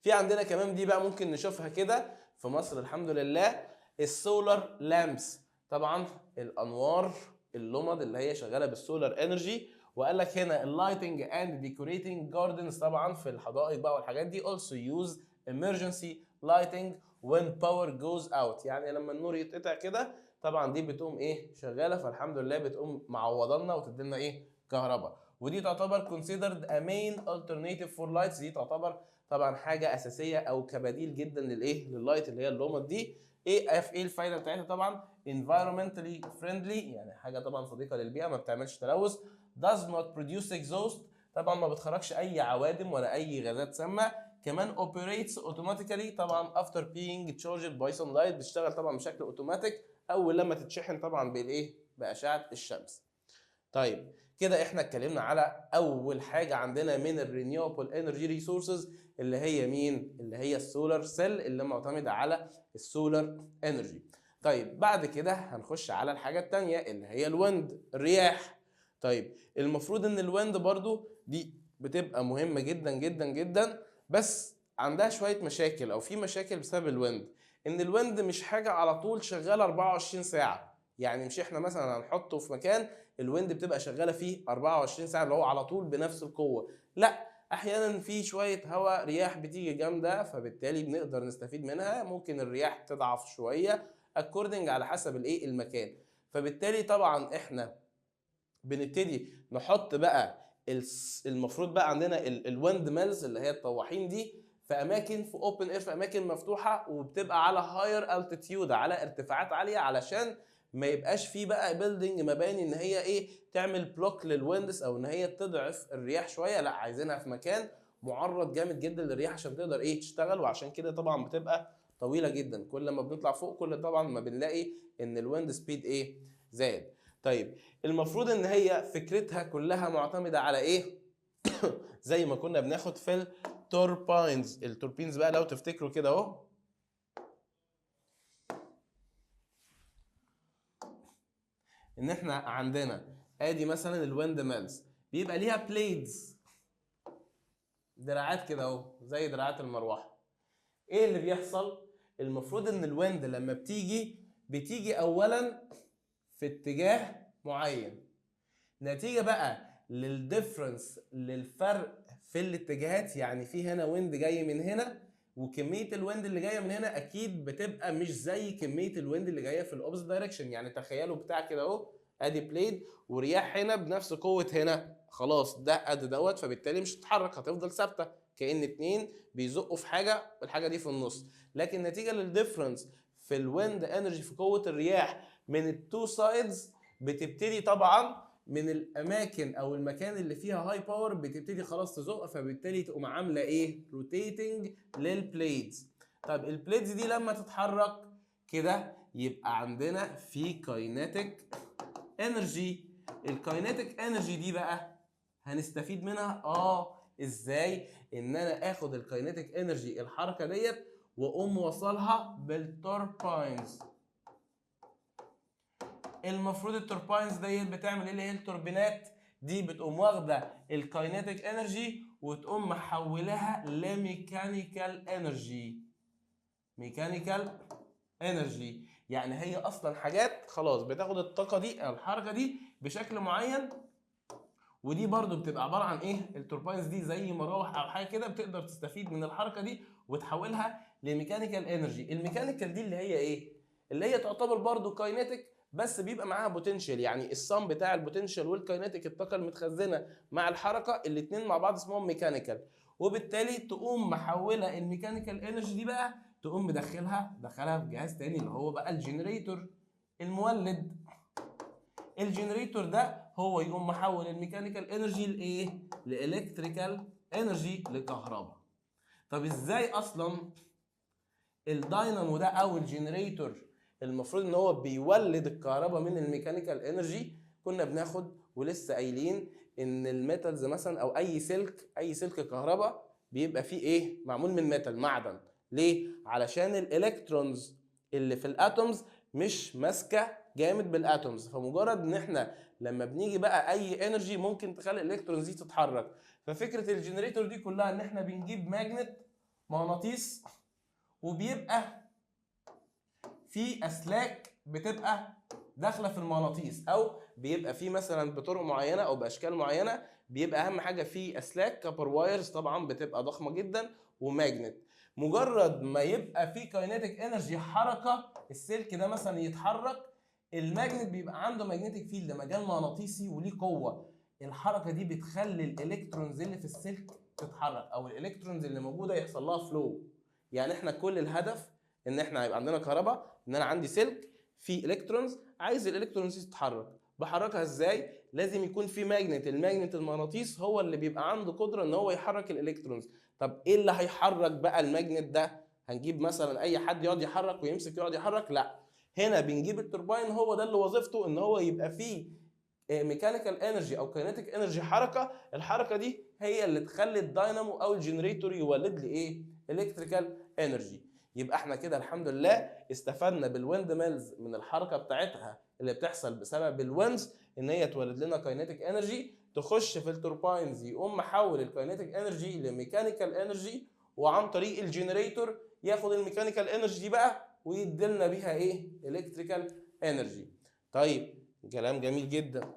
S1: في عندنا كمان دي بقى ممكن نشوفها كده في مصر الحمد لله، ال solar lamps، طبعا الانوار اللمض اللي هي شغالة بال solar energy. وقال لك هنا ال lighting and decorating gardens، طبعا في الحدائق بقى والحاجات دي، also use emergency lighting when power goes out، يعني لما النور يتقطع كده طبعا دي بتقوم ايه؟ شغاله، فالحمد لله بتقوم معوضه لنا وتدي لنا ايه؟ كهرباء. ودي تعتبر considered a main alternative for lights، دي تعتبر طبعا حاجة اساسية او كبديل جدا للايه؟ لل light اللي هي اللمض دي. ايه اف ايه الفايدة بتاعتها؟ طبعا environmentally friendly، يعني حاجة طبعا صديقه للبيئه، ما بتعملش تلوث، does not produce exhaust، طبعا ما بتخرجش اي عوادم ولا اي غازات سامه، كمان operates automatically طبعا after being charged by sunlight، بتشتغل طبعا بشكل اوتوماتيك اول لما تتشحن طبعا بالايه؟ باشعه الشمس. طيب، كده احنا اتكلمنا على اول حاجة عندنا من ال renewable energy resources، اللي هي مين؟ اللي هي ال solar cell اللي معتمدة على ال solar energy. طيب، بعد كده هنخش على الحاجة الثانية اللي هي ال wind، الرياح. طيب، المفروض ان ال wind برضو دي بتبقى مهمة جدا جدا جدا، بس عندها شوية مشاكل او في مشاكل بسبب ال wind، ان ال wind مش حاجة على طول شغالة 24 ساعه. يعني مش احنا مثلا هنحطه في مكان ال wind بتبقى شغالة فيه 24 ساعة اللي هو على طول بنفس القوه، لا، احيانا في شوية هواء رياح بتيجي جامدة فبالتالي بنقدر نستفيد منها، ممكن الرياح تضعف شوية according على حسب الايه؟ المكان. فبالتالي طبعا احنا بنبتدي نحط بقى المفروض بقى عندنا ال wind mills اللي هي الطواحين دي في اماكن في open air، في اماكن مفتوحه، وبتبقى على higher altitude، على ارتفاعات عاليه، علشان ما يبقاش فيه بقى building مباني ان هي ايه؟ تعمل block لل winds او ان هي تضعف الرياح شويه. لا، عايزينها في مكان معرض جامد جدا للرياح عشان تقدر ايه؟ تشتغل. وعشان كده طبعا بتبقى طويلة جدا، كل ما بنطلع فوق كل طبعا ما بنلاقي ان ال wind speed ايه؟ زاد. طيب، المفروض ان هي فكرتها كلها معتمدة على ايه؟ زي ما كنا بناخد في ال turbines. ال turbines بقى لو تفتكروا كده اهو، ان احنا عندنا ادي مثلا ال wind mills بيبقى ليها blades، دراعات كده اهو زي دراعات المروحه. ايه اللي بيحصل؟ المفروض ان ال wind لما بتيجي، بتيجي اولا في اتجاه معين، نتيجة بقى لل difference، للفرق في الاتجاهات، يعني في هنا wind جاي من هنا، وكمية ال wind اللي جاية من هنا اكيد بتبقى مش زي كمية ال wind اللي جاية في ال opposite direction. يعني تخيلوا بتاع كده اهو، ادي blade ورياح هنا بنفس قوة هنا، خلاص ده قد دوت، فبالتالي مش هتتحرك، هتفضل ثابتة كأن اتنين بيزقوا في حاجة والحاجة دي في النص. لكن نتيجة لل difference في في ال wind energy، في قوة الرياح من ال two sides، بتبتدي طبعا من الاماكن او المكان اللي فيها high power بتبتدي خلاص تزق، فبالتالي تقوم عامله ايه؟ rotating لل blades. طب ال blades دي لما تتحرك كده يبقى عندنا في kinetic energy. ال kinetic energy دي بقى هنستفيد منها ازاي؟ ان انا اخد ال kinetic energy الحركة ديت واقوم وصلها بال turbines. المفروض ال turbines ديت بتعمل ايه؟ اللي هي التوربينات دي بتقوم واخده ال kinetic energy وتقوم محولها ل mechanical energy. mechanical energy يعني هي اصلا حاجات خلاص بتاخد الطاقة دي او الحركة دي بشكل معين، ودي برضو بتبقى عبارة عن ايه؟ ال turbines دي زي مراوح او حاجة كده، بتقدر تستفيد من الحركة دي وتحولها ل mechanical energy. ال mechanical دي اللي هي ايه؟ اللي هي تعتبر برضو kinetic بس بيبقى معاها potential، يعني ال sum بتاع ال potential وال kinetic، الطاقة المتخزنه مع الحركه، الاثنين مع بعض اسمهم mechanical. وبالتالي تقوم محوله ال mechanical energy دي بقى، تقوم دخلها في جهاز تاني اللي هو بقى ال generator، المولد. ال generator ده هو يقوم محول ال mechanical energy لايه؟ ل electrical energy، لكهرباء. طب ازاي اصلا الداينامو ده او ال generator المفروض ان هو بيولد الكهرباء من ال mechanical energy؟ كنا بناخد ولسه قايلين ان ال metals مثلا او اي سلك، اي سلك كهرباء بيبقى فيه ايه؟ معمول من metal، معدن. ليه؟ علشان ال electrons اللي في ال atoms مش ماسكه جامد بال atoms، فمجرد ان احنا لما بنيجي بقى اي energy ممكن تخلي ال electrons دي تتحرك. ففكره ال generator دي كلها ان احنا بنجيب magnet، مغناطيس، وبيبقى في اسلاك بتبقى داخله في المغناطيس، او بيبقى في مثلا بطرق معينة او باشكال معينه، بيبقى اهم حاجة في اسلاك copper wires طبعا بتبقى ضخمة جدا و magnet. مجرد ما يبقى في kinetic energy، حركه، السلك ده مثلا يتحرك، ال magnet بيبقى عنده magnetic field، مجال مغناطيسي وليه قوه. الحركة دي بتخلي ال electrons اللي في السلك تتحرك، او ال electrons اللي موجودة يحصل لها flow. يعني احنا كل الهدف ان احنا هيبقى عندنا كهرباء، ان انا عندي سلك فيه electrons، عايز ال electrons دي تتحرك. بحركها ازاي؟ لازم يكون في magnet. ال magnet المغناطيس هو اللي بيبقى عنده قدره ان هو يحرك ال electrons. طب ايه اللي هيحرك بقى ال magnet ده؟ هنجيب مثلا اي حد يقعد يحرك ويمسك يقعد يحرك؟ لا، هنا بنجيب التوربين، هو ده اللي وظيفته ان هو يبقى فيه mechanical energy او kinetic energy، حركه. الحركة دي هي اللي تخلي الداينامو او ال generator يولد لي ايه؟ electrical energy. يبقى احنا كده الحمد لله استفدنا بال wind mills من الحركة بتاعتها اللي بتحصل بسبب ال winds، ان هي تولد لنا kinetic energy تخش في ال turbines، يقوم محول ال kinetic energy ل mechanical energy، وعن طريق ال generator ياخد ال mechanical energy دي بقى ويديلنا بيها ايه؟ electrical energy. طيب كلام جميل جدا.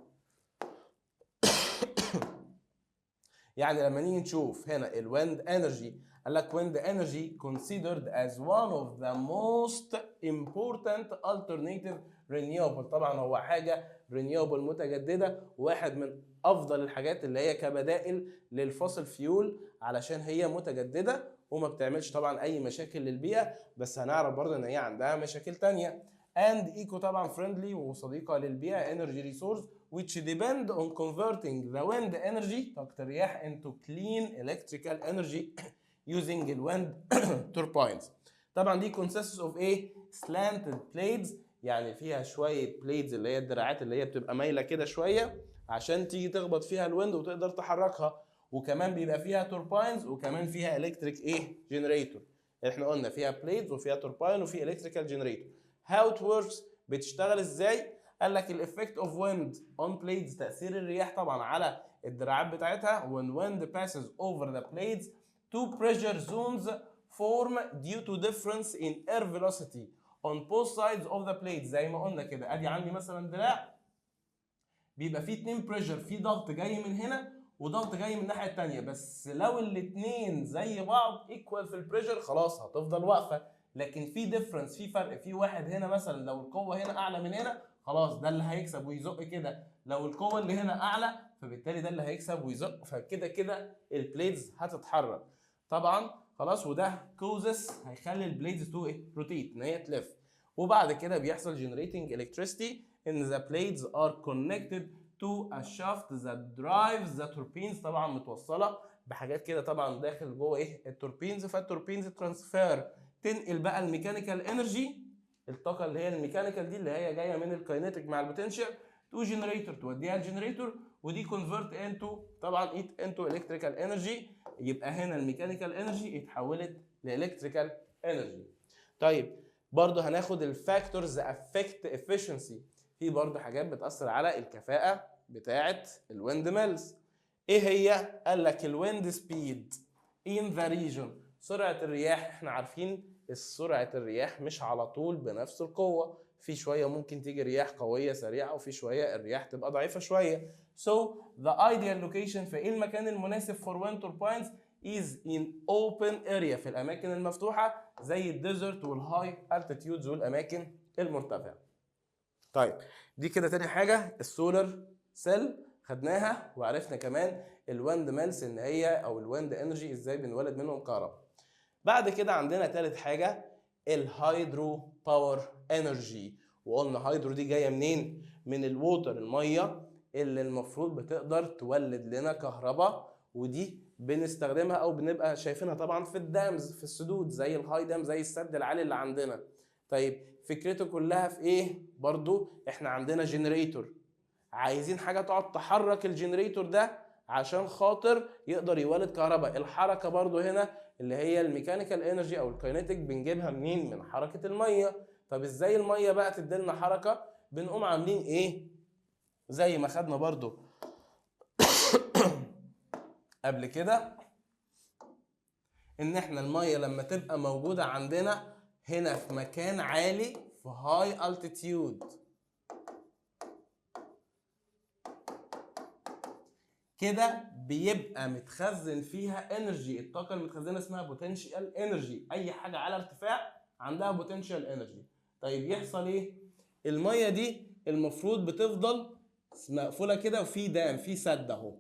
S1: يعني لما نيجي نشوف هنا ال wind energy، قال لك wind energy considered as one of the most important alternative renewable. طبعا هو حاجة renewable متجدده، واحد من افضل الحاجات اللي هي كبدائل لل fossil fuel، علشان هي متجددة وما بتعملش طبعا اي مشاكل للبيئه، بس هنعرف برضه ان هي عندها مشاكل تانية. and eco طبعا friendly وصديقه للبيئه، energy resource which depend on converting the wind energy، طاقة الرياح، into clean electrical energy using the wind turbines. طبعا دي consists of ايه؟ slanted blades، يعني فيها شوية blades اللي هي الدراعات اللي هي بتبقى مايلة كده شوية عشان تيجي تخبط فيها ال wind وتقدر تحركها، وكمان بيبقى فيها turbines، وكمان فيها electric ايه؟ generator. احنا قلنا فيها blades وفيها توربين وفي electrical generator. how it works، بتشتغل ازاي؟ قال لك ال effect of wind on blades، تاثير الرياح طبعا على الدراعات بتاعتها. when wind passes over the blades two pressure zones form due to difference in air velocity on both sides of the blades. زي ما قلنا كده، ادي عندي مثلا دراع بيبقى فيه اتنين pressure، في ضغط جاي من هنا وضغط جاي من الناحية الثانية، بس لو الاتنين زي بعض equal في ال pressure خلاص هتفضل واقفة، لكن في difference، في فرق، في واحد هنا مثلا لو القوة هنا اعلى من هنا خلاص ده اللي هيكسب ويزق كده، لو القوة اللي هنا اعلى فبالتالي ده اللي هيكسب ويزق، فكده كده ال blades هتتحرك طبعا خلاص. وده causes هيخلي ال blades to ايه؟ rotate، ان هي تلف. وبعد كده بيحصل generating electricity in the blades are connected to a shaft that drives the turbines. طبعا متوصله بحاجات كده طبعا داخل جوه ايه؟ ال turbines. فال turbines transfer، تنقل بقى ال mechanical energy، الطاقة اللي هي ال mechanical دي اللي هي جاية من ال kinetic مع ال potential، to generator، توديها ال generator، ودي convert into طبعا it into electrical energy. يبقى هنا ال mechanical energy اتحولت ل electrical energy. طيب، برضه هناخد ال factors affect efficiency. في برضه حاجات بتاثر على الكفاءة بتاعه ال windmills. ايه هي؟ قال لك ال wind speed in the region، سرعة الرياح. احنا عارفين سرعة الرياح مش على طول بنفس القوه، في شوية ممكن تيجي رياح قوية سريعه، وفي شوية الرياح تبقى ضعيفة شويه. so the ideal location، فايه المكان المناسب for wind turbines is in open area، في الاماكن المفتوحة زي ال desert وال high altitudes والاماكن المرتفعه. طيب، دي كده تاني حاجة ال solar cell خدناها، وعرفنا كمان ال windmills ان هي او ال wind energy ازاي بنولد منهم كهرباء. بعد كده عندنا تالت حاجة ال hydro power energy. وقلنا hydro دي جاية منين؟ من ال water، المية اللي المفروض بتقدر تولد لنا كهرباء، ودي بنستخدمها او بنبقى شايفينها طبعا في ال dams، في السدود، زي ال high dam، زي السد العالي اللي عندنا. طيب، فكرته كلها في ايه؟ برضو احنا عندنا generator، عايزين حاجة تقعد تحرك ال generator ده عشان خاطر يقدر يولد كهرباء. الحركة برضو هنا اللي هي ال mechanical energy او ال kinetic بنجيبها منين؟ من حركة الميه. طب ازاي المية بقى تديلنا حركه؟ بنقوم عاملين ايه؟ زي ما خدنا برضو قبل كده ان احنا المية لما تبقى موجودة عندنا هنا في مكان عالي، في high altitude كده، بيبقى متخزن فيها energy. الطاقة المتخزنه اسمها potential energy. اي حاجة على ارتفاع عندها potential energy. طيب، يحصل ايه؟ المية دي المفروض بتفضل مقفولة كده وفي dam، في سد اهو.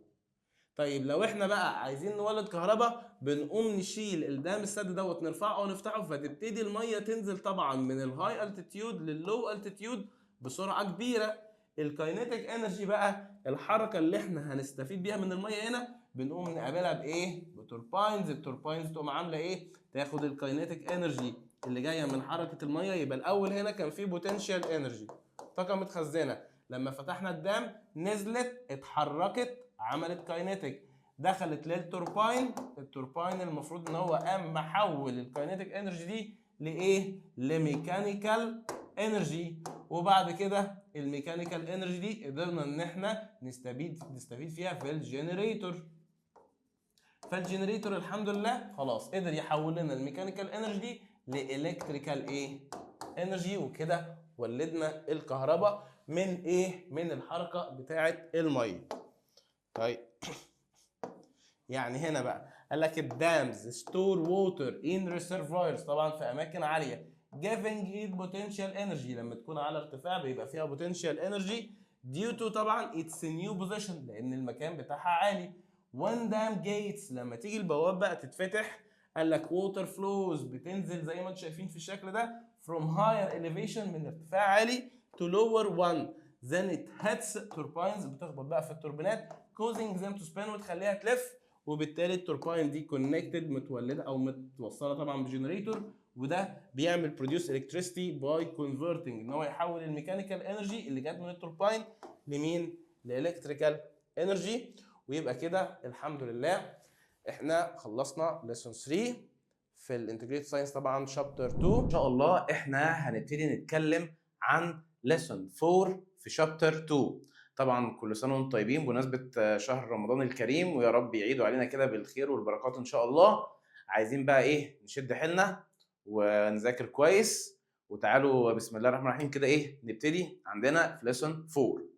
S1: طيب، لو احنا بقى عايزين نولد كهرباء بنقوم نشيل ال dam، السد دوت، نرفعه ونفتحه، فتبتدي المية تنزل طبعا من ال high altitude لل low altitude بسرعة كبيره. ال kinetic energy بقى، الحركة اللي احنا هنستفيد بيها من المية هنا، بنقوم نقابلها بايه؟ ب turbines. ال turbines تقوم عامله ايه؟ تاخد ال kinetic energy اللي جاية من حركة الميه. يبقى الاول هنا كان في potential energy، طاقة متخزنه، لما فتحنا ال dam نزلت، اتحركت، عملت kinetic، دخلت لل turbine. ال turbine المفروض ان هو قام محول ال kinetic energy دي لايه؟ ل mechanical energy. وبعد كده ال mechanical energy دي قدرنا ان احنا نستفيد فيها في ال generator. فال generator الحمد لله خلاص قدر يحول لنا ال mechanical energy دي ل electrical ايه؟ energy. وكده ولدنا الكهرباء من ايه؟ من الحركة بتاعه الميه. طيب، يعني هنا بقى قال لك ال dams store water in reservoirs، طبعا في اماكن عاليه، giving it potential energy. لما تكون على ارتفاع بيبقى فيها potential energy due to طبعا its new position، لان المكان بتاعها عالي. when dam gates، لما تيجي البواب بقى تتفتح، قال لك water flows، بتنزل زي ما انتم شايفين في الشكل ده، from higher elevation، من ارتفاع عالي، to lower one، then it hits turbines، بتخبط بقى في التوربينات، causing them to spin، وتخليها تلف. وبالتالي التوربين دي connected، متولده او متوصله طبعا ب generator، وده بيعمل produce electricity by converting، ان هو يحول ال mechanical energy اللي جت من التوربين لمين؟ ل electrical energy. ويبقى كده الحمد لله احنا خلصنا lesson 3 في ال integrated science طبعا chapter 2. ان شاء الله احنا هنبتدي نتكلم عن lesson 4 في chapter 2. طبعا كل سنة وانتم طيبين بمناسبة شهر رمضان الكريم، ويا رب يعيدوا علينا كده بالخير والبركات ان شاء الله. عايزين بقى ايه؟ نشد حيلنا ونذاكر كويس. وتعالوا بسم الله الرحمن الرحيم كده ايه نبتدي عندنا في lesson 4.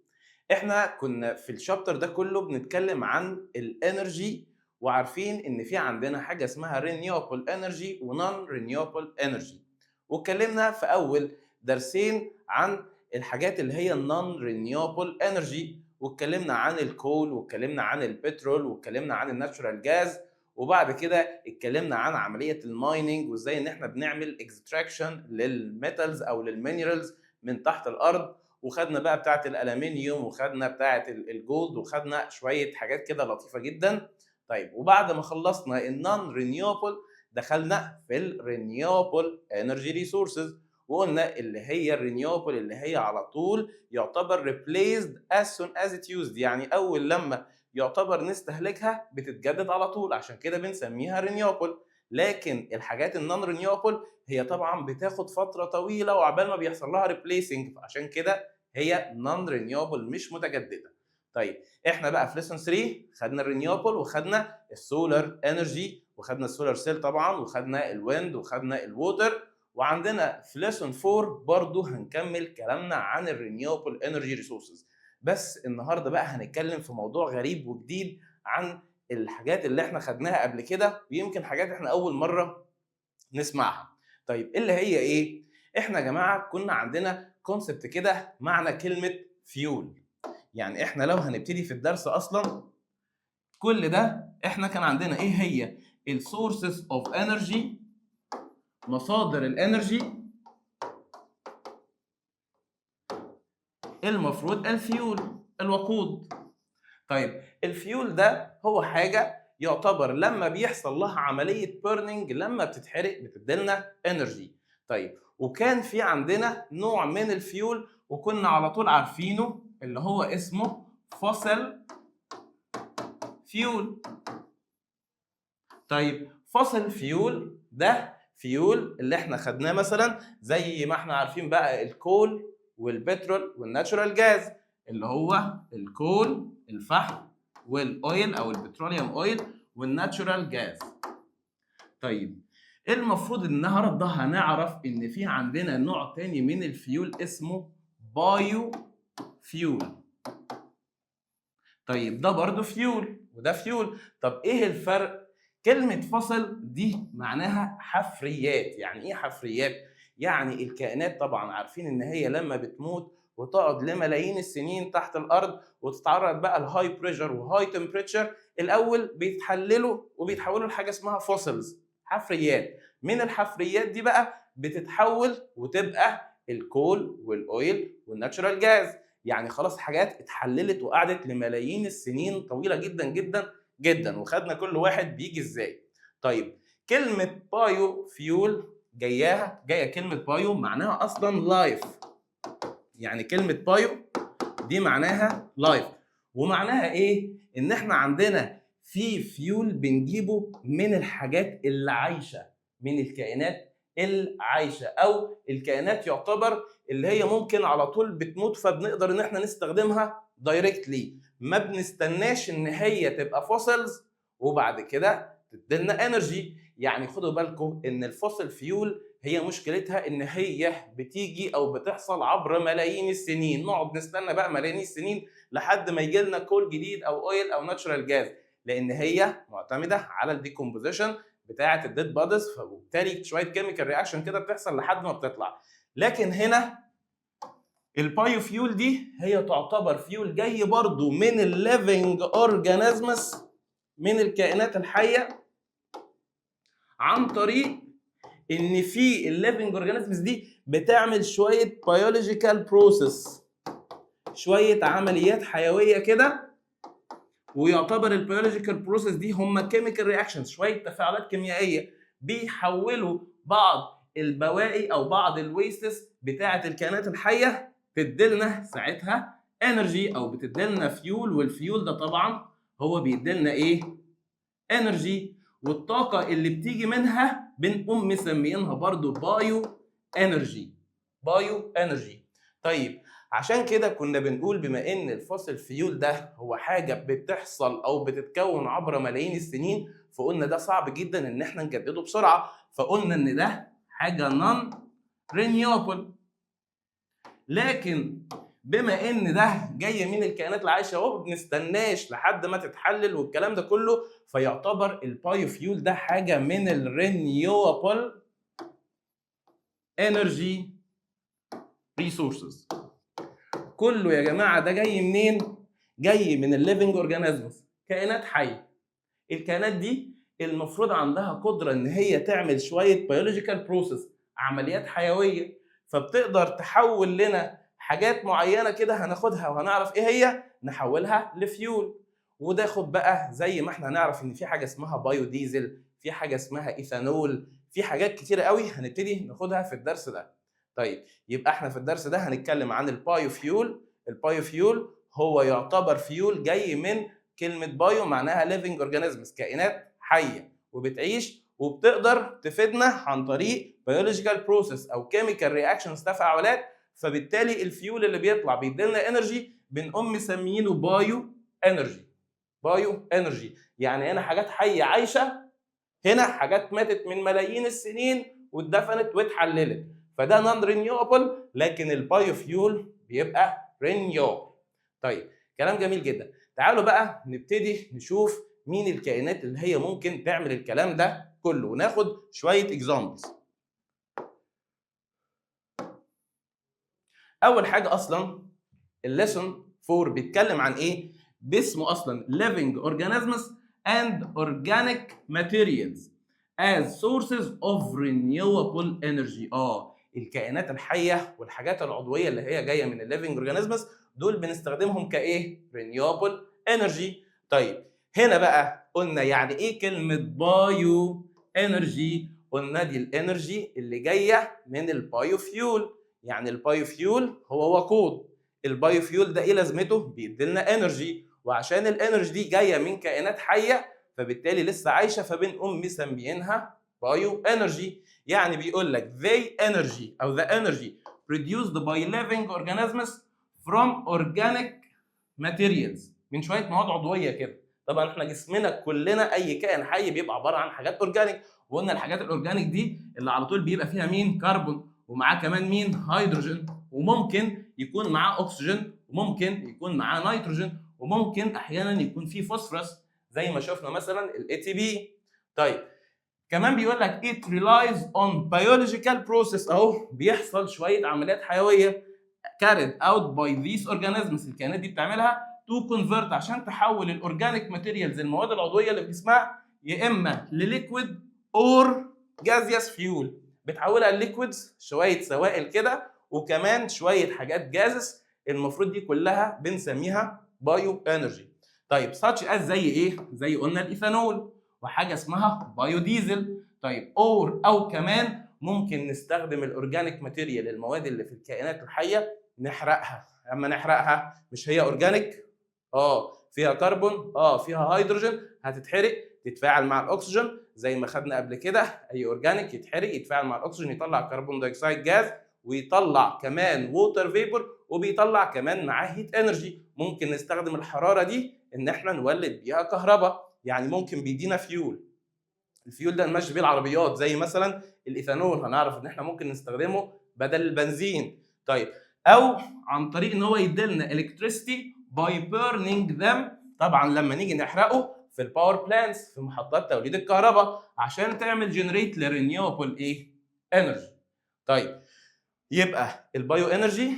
S1: احنا كنا في ال chapter ده كله بنتكلم عن ال energy، وعارفين ان في عندنا حاجة اسمها renewable energy و non renewable energy، واتكلمنا في اول درسين عن الحاجات اللي هي ال non renewable energy، واتكلمنا عن ال coal، واتكلمنا عن البترول، واتكلمنا عن ال natural gas، وبعد كده اتكلمنا عن عملية ال mining وازاي ان احنا بنعمل extraction لل metals او لل minerals من تحت الارض، وخدنا بقى بتاعه الالومنيوم وخدنا بتاعه ال gold وخدنا شوية حاجات كده لطيفة جدا. طيب، وبعد ما خلصنا ال non renewable دخلنا في ال renewable energy resources، وقلنا اللي هي ال renewable اللي هي على طول يعتبر replaced as soon as it used، يعني اول لما يعتبر نستهلكها بتتجدد على طول، عشان كده بنسميها renewable. لكن الحاجات ال non renewable هي طبعا بتاخد فترة طويلة وعبال ما بيحصل لها replacing، فعشان كده هي non renewable مش متجدده. طيب، احنا بقى في lesson 3 خدنا ال renewable وخدنا ال solar energy وخدنا ال solar cell طبعا وخدنا ال wind وخدنا ال water، وعندنا في lesson 4 برضو هنكمل كلامنا عن ال renewable energy resources. بس النهارده بقى هنتكلم في موضوع غريب وجديد عن الحاجات اللي احنا خدناها قبل كده، ويمكن حاجات احنا اول مرة نسمعها. طيب، اللي هي ايه؟ احنا يا جماعة كنا عندنا concept كده معنى كلمة فيول. يعني احنا لو هنبتدي في الدرس اصلا كل ده، احنا كان عندنا ايه هي ال sources of energy، مصادر ال energy؟ المفروض الفيول، الوقود. طيب، الفيول ده هو حاجة يعتبر لما بيحصل لها عملية burning، لما بتتحرق بتديلنا energy. طيب، وكان في عندنا نوع من الفيول وكنا على طول عارفينه اللي هو اسمه fossil fuel. طيب، fossil fuel ده فيول اللي احنا خدناه مثلا زي ما احنا عارفين بقى ال coal والبترول وال natural gas، اللي هو ال coal الفحم وال oil او ال petroleum oil وال natural gas. طيب، المفروض النهارده هنعرف ان في عندنا نوع تاني من الفيول اسمه bio fuel. طيب، ده برضو فيول وده فيول، طب ايه الفرق؟ كلمة fossil دي معناها حفريات. يعني ايه حفريات؟ يعني الكائنات طبعا عارفين ان هي لما بتموت وتقعد لملايين السنين تحت الارض وتتعرض بقى ل high pressure و high temperature، الاول بيتحللوا وبيتحولوا لحاجة اسمها fossils، حفريات. من الحفريات دي بقى بتتحول وتبقى ال coal وال oil وال natural gas. يعني خلاص حاجات اتحللت وقعدت لملايين السنين طويلة جدا جدا جدا، وخدنا كل واحد بيجي ازاي. طيب، كلمة bio fuel جاية كلمة bio معناها اصلا life، يعني كلمة bio دي معناها life، ومعناها ايه؟ ان احنا عندنا في فيول بنجيبه من الحاجات اللي عايشه، من الكائنات العايشه او الكائنات يعتبر اللي هي ممكن على طول بتموت، فبنقدر ان احنا نستخدمها directly، ما بنستناش ان هي تبقى fossils وبعد كده تديلنا energy. يعني خدوا بالكم ان ال fossil fuel هي مشكلتها ان هي بتيجي او بتحصل عبر ملايين السنين، نقعد نستنى بقى ملايين السنين لحد ما يجي لنا coal جديد او oil او natural gas، لان هي معتمدة على ال decomposition بتاعه ال dead bodies، فبالتالي شوية chemical reaction كده بتحصل لحد ما بتطلع. لكن هنا ال bio fuel دي هي تعتبر فيول جاي برضو من ال living organisms، من الكائنات الحيه، عن طريق ان في ال living organisms دي بتعمل شوية biological process، شوية عمليات حيوية كده، ويعتبر ال biological process دي هم chemical reactions، شوية تفاعلات كيميائية بيحولوا بعض البواقي او بعض ال wastes بتاعه الكائنات الحية تديلنا ساعتها energy او بتديلنا fuel. وال fuel ده طبعا هو بيديلنا ايه؟ energy. والطاقة اللي بتيجي منها بنقوم مسميينها برضو bio energy، bio energy. طيب، عشان كده كنا بنقول بما ان ال fossil fuel ده هو حاجة بتحصل او بتتكون عبر ملايين السنين، فقلنا ده صعب جدا ان احنا نجدده بسرعه، فقلنا ان ده حاجة non renewable. لكن بما ان ده جاي من الكائنات العايشه وما بنستناش لحد ما تتحلل والكلام ده كله، فيعتبر ال bio fuel ده حاجة من ال renewable energy resources. كله يا جماعة ده جاي منين؟ جاي من ال living organisms، كائنات حيه. الكائنات دي المفروض عندها قدره ان هي تعمل شوية biological process، عمليات حيويه، فبتقدر تحول لنا حاجات معينة كده هناخدها وهنعرف ايه هي، نحولها لفيول. وده خد بقى زي ما احنا هنعرف ان في حاجة اسمها بايو ديزل، في حاجة اسمها ايثانول، في حاجات كتيرة قوي هنبتدي ناخدها في الدرس ده. طيب، يبقى احنا في الدرس ده هنتكلم عن ال biofuel. ال biofuel هو يعتبر فيول جاي من كلمة bio، معناها living organisms، كائنات حيه وبتعيش وبتقدر تفيدنا عن طريق biological process او chemical reactions، تفاعلات. فبالتالي الفيول اللي بيطلع بيديلنا energy، بنقوم مسمينه bio energy. bio energy يعني هنا حاجات حيه عايشه، هنا حاجات ماتت من ملايين السنين واتدفنت واتحللت، فده non renewable، لكن ال biofuel بيبقى renewable. طيب، كلام جميل جدا. تعالوا بقى نبتدي نشوف مين الكائنات اللي هي ممكن تعمل الكلام ده كله وناخد شوية examples. اول حاجة اصلا ال lesson 4 بيتكلم عن ايه؟ باسمه اصلا living organisms and organic materials as sources of renewable energy. الكائنات الحية والحاجات العضوية اللي هي جاية من ال living organisms دول بنستخدمهم كايه؟ renewable energy. طيب، هنا بقى قلنا يعني ايه كلمة bio energy؟ قلنا دي ال energy اللي جاية من ال biofuel. يعني ال biofuel هو وقود. ال biofuel ده ايه لازمته؟ بيديلنا energy، وعشان ال energy دي جاية من كائنات حيه فبالتالي لسه عايشه، فبنقوم مسميينها bio energy. يعني بيقول لك the energy او the energy produced by living organisms from organic materials، من شوية مواد عضوية كده. طبعا احنا جسمنا كلنا، اي كائن حي بيبقى عبارة عن حاجات organic، وقلنا الحاجات ال organic دي اللي على طول بيبقى فيها مين؟ كربون، ومعاه كمان مين؟ هيدروجين، وممكن يكون معاه اكسجين، وممكن يكون معاه نيتروجين، وممكن احيانا يكون فيه فوسفورس زي ما شفنا مثلا ال ATP. طيب، كمان بيقول لك it relies on biological process، اهو بيحصل شوية عمليات حيوية carried out by these organisms، الكائنات دي بتعملها to convert، عشان تحول ال organic materials، المواد العضوية اللي في جسمها، يا اما ل liquid or gaseous fuel، بتحولها ل liquids، شوية سوائل كده، وكمان شوية حاجات gases. المفروض دي كلها بنسميها bio energy. طيب، such as زي ايه؟ زي قلنا الايثانول وحاجه اسمها بايو ديزل. طيب، or او كمان ممكن نستخدم ال organic material، المواد اللي في الكائنات الحيه، نحرقها. اما نحرقها، مش هي organic؟ فيها كربون، فيها هيدروجين، هتتحرق تتفاعل مع الاكسجين زي ما خدنا قبل كده. اي organic يتحرق يتفاعل مع الاكسجين يطلع carbon dioxide gas، ويطلع كمان water vapor، وبيطلع كمان معاه heat energy. ممكن نستخدم الحرارة دي ان احنا نولد بيها كهرباء. يعني ممكن بيدينا fuel، ال fuel ده نمشي بيه العربيات، زي مثلا الايثانول هنعرف ان احنا ممكن نستخدمه بدل البنزين. طيب، او عن طريق ان هو يديلنا electricity by burning them، طبعا لما نيجي نحرقه في ال power plants، في محطات توليد الكهرباء، عشان تعمل generate ل renewable ايه؟ energy. طيب، يبقى ال bio energy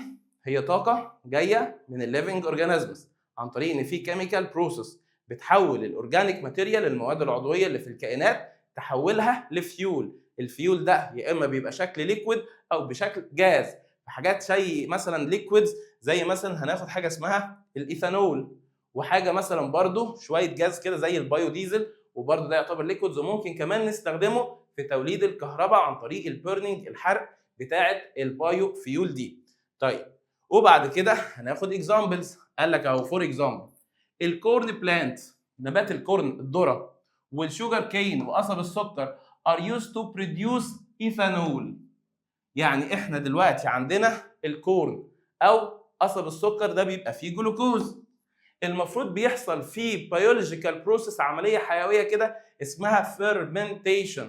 S1: هي طاقة جاية من ال living organisms عن طريق ان في chemical process بتحول ال organic material، المواد العضوية اللي في الكائنات، تحولها ل fuel. ال fuel ده يا اما بيبقى شكل liquid او بشكل جاز. حاجات زي مثلا liquids، زي مثلا هناخد حاجة اسمها الايثانول، وحاجه مثلا برضو شوية جاز كده زي البايو ديزل، وبرضو ده يعتبر liquids، وممكن كمان نستخدمه في توليد الكهرباء عن طريق ال burning، الحرق بتاعه ال bio فيول دي. طيب، وبعد كده هناخد examples. قال لك اهو for example ال corn plant، نبات ال corn الذره، وال sugar cane وقصب السكر are used to produce ethanol. يعني احنا دلوقتي عندنا ال corn او قصب السكر ده بيبقى فيه جلوكوز، المفروض بيحصل فيه biological process، عملية حيوية كده اسمها fermentation،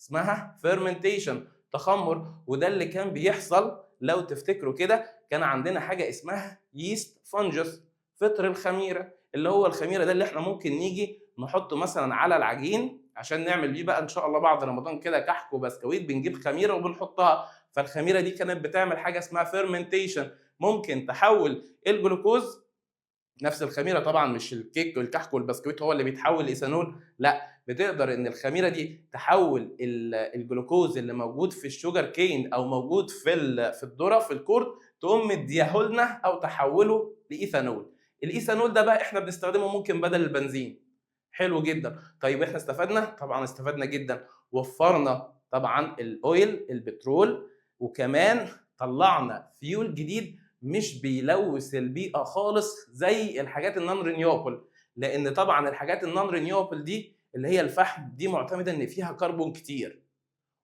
S1: اسمها fermentation، تخمر. وده اللي كان بيحصل لو تفتكروا كده، كان عندنا حاجة اسمها yeast fungus، فطر الخميره، اللي هو الخميره ده اللي احنا ممكن نيجي نحطه مثلا على العجين عشان نعمل بيه بقى ان شاء الله بعد رمضان كده كحك وبسكويت، بنجيب خميره وبنحطها. فالخميره دي كانت بتعمل حاجة اسمها fermentation، ممكن تحول الجلوكوز نفس الخميره طبعا، مش الكيك والكحك والبسكويت هو اللي بيتحول لايثانول، لا، بتقدر ان الخميره دي تحول الجلوكوز اللي موجود في ال sugar cane او موجود في الذرة في ال corn، تقوم مديهولنا او تحوله لايثانول. الايثانول ده بقى احنا بنستخدمه ممكن بدل البنزين. حلو جدا. طيب احنا استفدنا؟ طبعا استفدنا جدا، وفرنا طبعا ال oil البترول، وكمان طلعنا فيول جديد مش بيلوث البيئة خالص زي الحاجات ال non renewable، لان طبعا الحاجات ال non renewable دي اللي هي الفحم دي معتمدة ان فيها كربون كتير،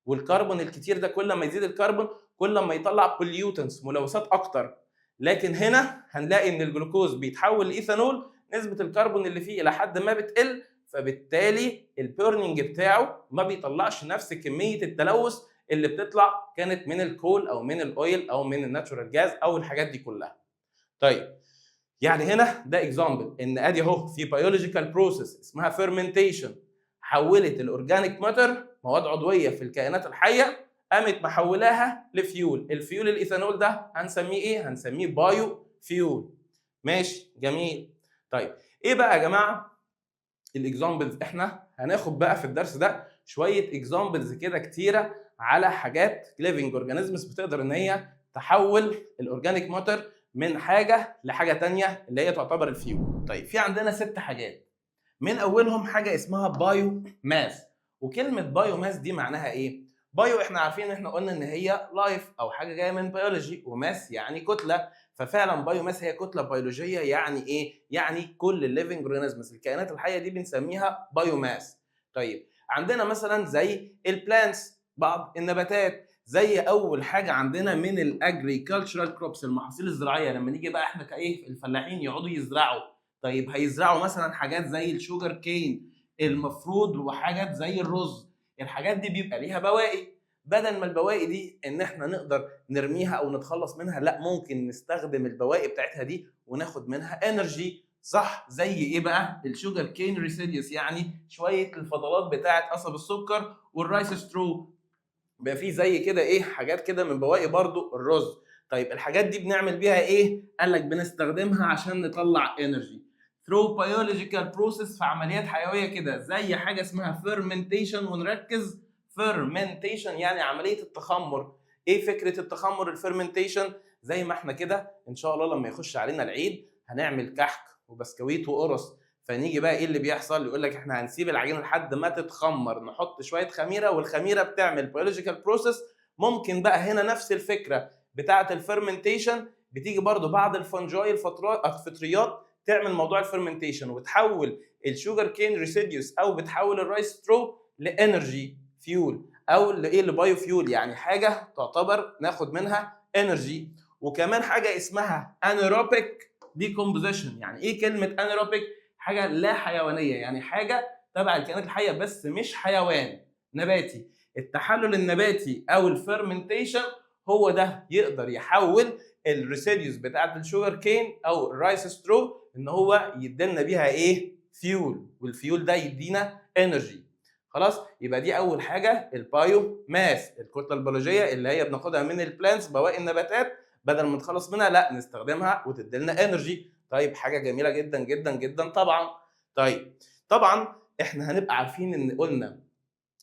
S1: والكربون الكتير ده كل ما يزيد الكربون كل ما يطلع pollutants ملوثات اكتر. لكن هنا هنلاقي ان الجلوكوز بيتحول لايثانول، نسبه الكربون اللي فيه الى حد ما بتقل، فبالتالي ال burning بتاعه ما بيطلعش نفس كمية التلوث اللي بتطلع كانت من ال coal او من ال oil او من ال natural gas او الحاجات دي كلها. طيب يعني هنا ده example ان ادي اهو في biological process اسمها fermentation حولت ال organic matter، مواد عضوية في الكائنات الحيه، قامت محولاها ل fuel. ال fuel الايثانول ده هنسميه ايه؟ هنسميه bio fuel. ماشي، جميل. طيب ايه بقى يا جماعة ال examples؟ احنا هناخد بقى في الدرس ده شوية examples كده كتيرة على حاجات living organisms بتقدر ان هي تحول ال organic matter من حاجة لحاجة تانية اللي هي تعتبر الفيول. طيب في عندنا ست حاجات، من اولهم حاجة اسمها biomass. وكلمه biomass دي معناها ايه؟ bio احنا عارفين ان احنا قلنا ان هي life او حاجة جاية من biology، و mass يعني كتله، ففعلا biomass هي كتلة بيولوجيه. يعني ايه؟ يعني كل ال living organisms، الكائنات الحية دي بنسميها biomass. طيب عندنا مثلا زي ال plants، بعض النباتات، زي اول حاجة عندنا من ال agricultural crops، المحاصيل الزراعيه. لما نيجي بقى احنا كايه الفلاحين يقعدوا يزرعوا، طيب هيزرعوا مثلا حاجات زي ال sugar cane المفروض وحاجات زي الرز، الحاجات دي بيبقى ليها بواقي. بدل ما البواقي دي ان احنا نقدر نرميها او نتخلص منها، لا، ممكن نستخدم البواقي بتاعتها دي وناخد منها energy. صح؟ زي ايه بقى؟ ال sugar cane residues، يعني شوية الفضلات بتاعه قصب السكر، وال rice straw، بيبقى فيه زي كده ايه حاجات كده من بواقي برضو الرز. طيب الحاجات دي بنعمل بيها ايه؟ قال لك بنستخدمها عشان نطلع energy through biological process، في عمليات حيوية كده زي حاجة اسمها fermentation. ونركز، fermentation يعني عملية التخمر. ايه فكرة التخمر ال fermentation؟ زي ما احنا كده ان شاء الله لما يخش علينا العيد هنعمل كحك وبسكويت وقرص، فنيجي بقى ايه اللي بيحصل؟ يقول لك احنا هنسيب العجينة لحد ما تتخمر، نحط شوية خميره، والخميره بتعمل biological process. ممكن بقى هنا نفس الفكرة بتاعه ال fermentation، بتيجي برضو بعض ال fungi الفطريات تعمل موضوع ال fermentation وتحول ال sugar cane residues او بتحول ال rice straw ل energy fuel او لايه؟ ل biofuel، يعني حاجة تعتبر ناخد منها energy. وكمان حاجة اسمها anaerobic decomposition. يعني ايه كلمة anaerobic؟ حاجة لا حيوانيه، يعني حاجة تبع الكائنات الحية بس مش حيوان، نباتي. التحلل النباتي او ال fermentation هو ده يقدر يحول ال residues بتاعت ال sugar cane او ال rice straw ان هو يدينا بيها ايه؟ fuel، وال fuel ده يدينا energy. خلاص، يبقى دي اول حاجة ال biomass، الكتلة البيولوجية اللي هي بناخدها من ال plants، بواقي النباتات، بدل ما نتخلص منها لا نستخدمها وتدي لنا energy. طيب حاجة جميلة جدا جدا جدا طبعا. طيب طبعا احنا هنبقى عارفين ان قلنا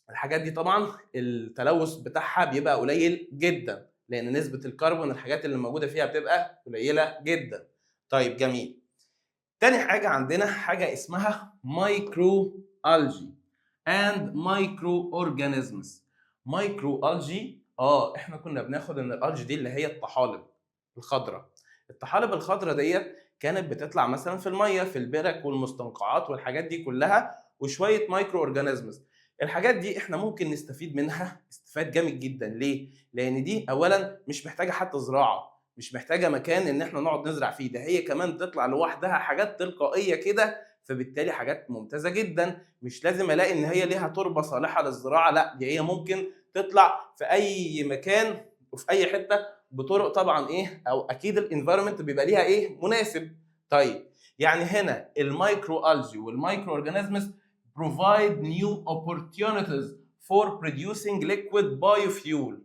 S1: الحاجات دي طبعا التلوث بتاعها بيبقى قليل جدا، لان نسبه الكربون الحاجات اللي موجودة فيها بتبقى قليله جدا. طيب جميل. تاني حاجة عندنا حاجة اسمها micro algae and microorganisms. micro algae، احنا كنا بناخد ان ال algae دي اللي هي الطحالب الخضراء. الطحالب الخضراء ديت كانت بتطلع مثلا في المية في البرك والمستنقعات والحاجات دي كلها، وشوية microorganisms. الحاجات دي احنا ممكن نستفيد منها استفاد جامد جدا. ليه؟ لان دي اولا مش محتاجه حتى زراعه، مش محتاجه مكان ان احنا نقعد نزرع فيه، ده هي كمان تطلع لوحدها حاجات تلقائية كده، فبالتالي حاجات ممتازة جدا. مش لازم الاقي ان هي ليها تربه صالحه للزراعه، لا، دي هي ممكن تطلع في اي مكان وفي اي حتة بطرق طبعا ايه او اكيد ال environment بيبقى ليها ايه مناسب. طيب يعني هنا ال micro algae وال microorganisms provide new opportunities for producing liquid biofuel.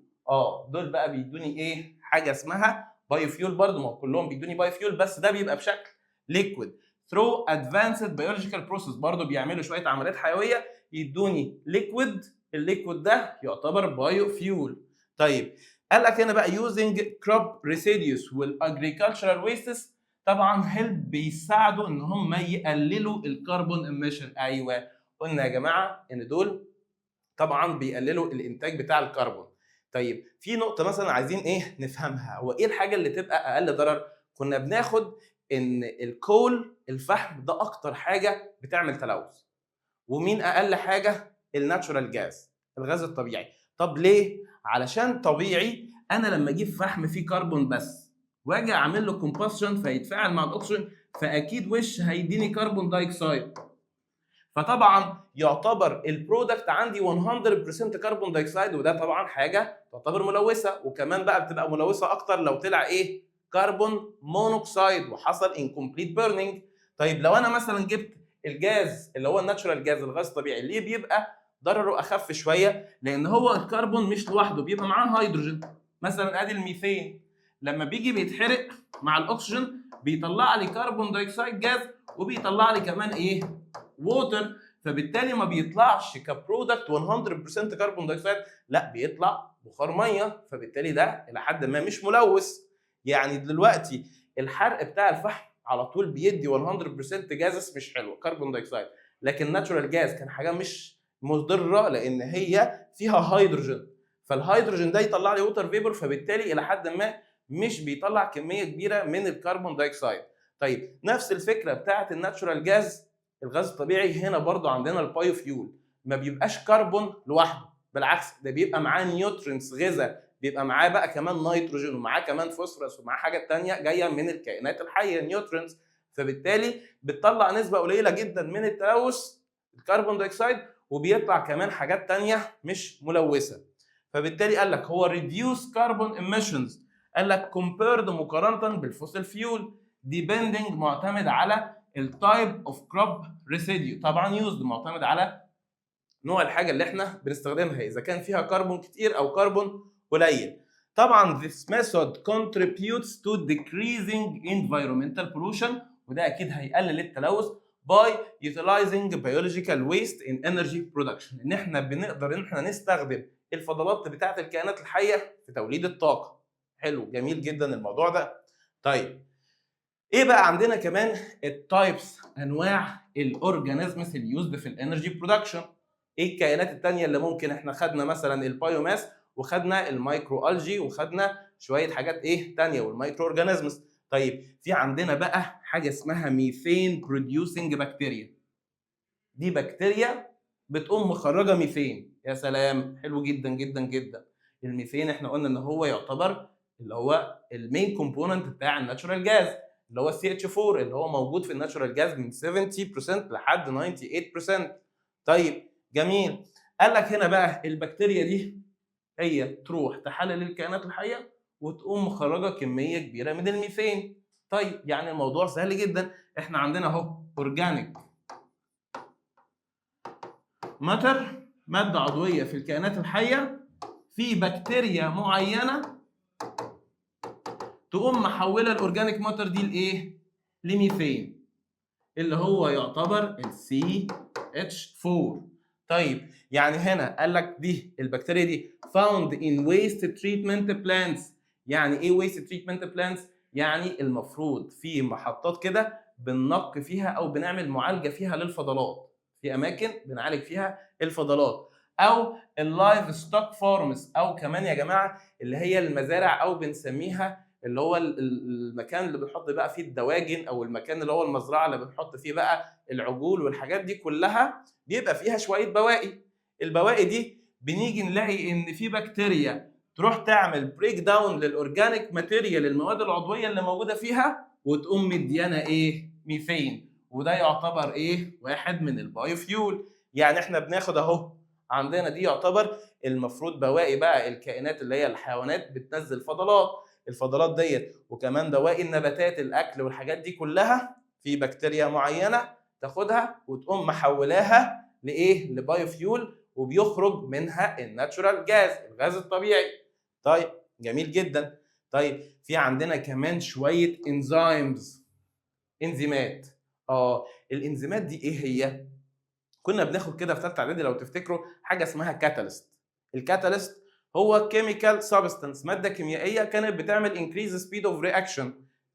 S1: دول بقى بيدوني ايه؟ حاجة اسمها biofuel برضه، ما هو كلهم بيدوني biofuel، بس ده بيبقى بشكل liquid through advanced biological process. برضه بيعملوا شوية عمليات حيوية يدوني liquid، ال liquid ده يعتبر biofuel. طيب قال لك هنا بقى using crop residues وال agricultural wastes طبعا help، بيساعدوا ان هم يقللوا ال carbon emission. ايوه، قلنا يا جماعة ان دول طبعا بيقللوا الانتاج بتاع الكربون. طيب، في نقطة مثلا عايزين ايه نفهمها، هو ايه الحاجة اللي تبقى اقل ضرر؟ كنا بناخد ان ال coal، الفحم، ده اكتر حاجة بتعمل تلوث، ومين اقل حاجه؟ ال natural gas، الغاز الطبيعي. طب ليه؟ علشان طبيعي انا لما اجيب فحم فيه كربون بس واجي اعمل له combustion فيتفاعل مع الاكسجين، فاكيد وش هيديني carbon dioxide. فطبعا يعتبر ال product عندي 100% carbon dioxide، وده طبعا حاجة تعتبر ملوثه، وكمان بقى بتبقى ملوثة اكتر لو طلع ايه؟ carbon monoxide وحصل incomplete burning. طيب، لو انا مثلا جبت الجاز اللي هو ال natural gas، الغاز الطبيعي، ليه بيبقى ضرره اخف شويه؟ لان هو الكربون مش لوحده، بيبقى معاه هيدروجين. مثلا ادي الميثين، لما بيجي بيتحرق مع الاكسجين بيطلع لي carbon dioxide gas وبيطلع لي كمان ايه؟ water. فبالتالي ما بيطلعش ك product 100% carbon dioxide، لا، بيطلع بخار ميه، فبالتالي ده الى حد ما مش ملوث. يعني دلوقتي الحرق بتاع الفحم على طول بيدي 100% gases مش حلوه، carbon dioxide، لكن natural gas كان حاجة مش مضرة لان هي فيها هيدروجين، فالهيدروجين ده يطلع لي water vapor، فبالتالي الى حد ما مش بيطلع كمية كبيرة من ال carbon dioxide. طيب، نفس الفكرة بتاعه ال natural gas، الغاز الطبيعي، هنا برضو عندنا ال biofuel ما بيبقاش كربون لوحده، بالعكس ده بيبقى معاه nutrients، غذاء، بيبقى معاه بقى كمان نيتروجين ومعاه كمان فوسفورس ومعاه حاجة تانية جاية من الكائنات الحيه، nutrients، فبالتالي بتطلع نسبه قليله جدا من التلوث ال carbon dioxide، وبيطلع كمان حاجات تانية مش ملوثه. فبالتالي قال لك هو reduce carbon emissions، قال لك compared، مقارنة بال fossil fuel، depending، معتمد على ال type of crop residue طبعا used، معتمد على نوع الحاجة اللي احنا بنستخدمها، اذا كان فيها كربون كتير او كربون قليل. طبعا this method contributes to decreasing environmental pollution، وده اكيد هيقلل التلوث، by utilizing biological waste in energy production، ان احنا بنقدر ان احنا نستخدم الفضلات بتاعه الكائنات الحية في توليد الطاقه. حلو، جميل جدا الموضوع ده. طيب، ايه بقى عندنا كمان؟ ال types، انواع ال organisms اللي used في ال energy production. ايه الكائنات التانية اللي ممكن؟ احنا خدنا مثلا ال biomass وخدنا ال microalgae وخدنا شوية حاجات ايه تانية وال microorganisms. طيب، في عندنا بقى حاجة اسمها methane producing bacteria. دي بكتيريا بتقوم مخرجه ميثين. يا سلام، حلو جدا جدا جدا. الميثين احنا قلنا ان هو يعتبر اللي هو ال main component بتاع ال natural gas، اللي هو ال CH4، اللي هو موجود في ال natural gas من 70% لحد 98%. طيب جميل، قال لك هنا بقى البكتيريا دي هي تروح تحلل الكائنات الحية وتقوم مخرجه كمية كبيرة من الميثين. طيب، يعني الموضوع سهل جدا، احنا عندنا اهو organic matter، مادة عضوية في الكائنات الحيه، في بكتيريا معينة تقوم محوله ال organic matter دي لايه؟ لميثين، اللي هو يعتبر ال CH4. طيب، يعني هنا قال لك دي البكتيريا دي found in waste treatment plants. يعني ايه waste treatment plants؟ يعني المفروض في محطات كده بننقي فيها او بنعمل معالجة فيها للفضلات، في اماكن بنعالج فيها الفضلات، او ال livestock farms، او كمان يا جماعة اللي هي المزارع، او بنسميها اللي هو المكان اللي بنحط بقى فيه الدواجن، او المكان اللي هو المزرعة اللي بنحط فيه بقى العجول والحاجات دي كلها، بيبقى فيها شوية بواقي. البواقي دي بنيجي نلاقي ان في بكتيريا تروح تعمل break down لل organic material، المواد العضوية اللي موجودة فيها، وتقوم مديانا ايه؟ ميثين. وده يعتبر ايه؟ واحد من ال biofuel. يعني احنا بناخد اهو عندنا دي يعتبر المفروض بواقي بقى الكائنات اللي هي الحيوانات بتنزل فضلات، الفضلات ديت وكمان بواقي النباتات، الاكل والحاجات دي كلها، في بكتيريا معينة تاخدها وتقوم محولاها لايه؟ ل biofuel، وبيخرج منها ال natural gas، الغاز الطبيعي. طيب جميل جدا. طيب، في عندنا كمان شوية enzymes. انزيمات. الانزيمات دي ايه هي؟ كنا بناخد كده في ثالثة اعدادي لو تفتكروا حاجة اسمها catalyst. ال catalyst هو chemical substance، مادة كيميائية كانت بتعمل increase speed of reaction،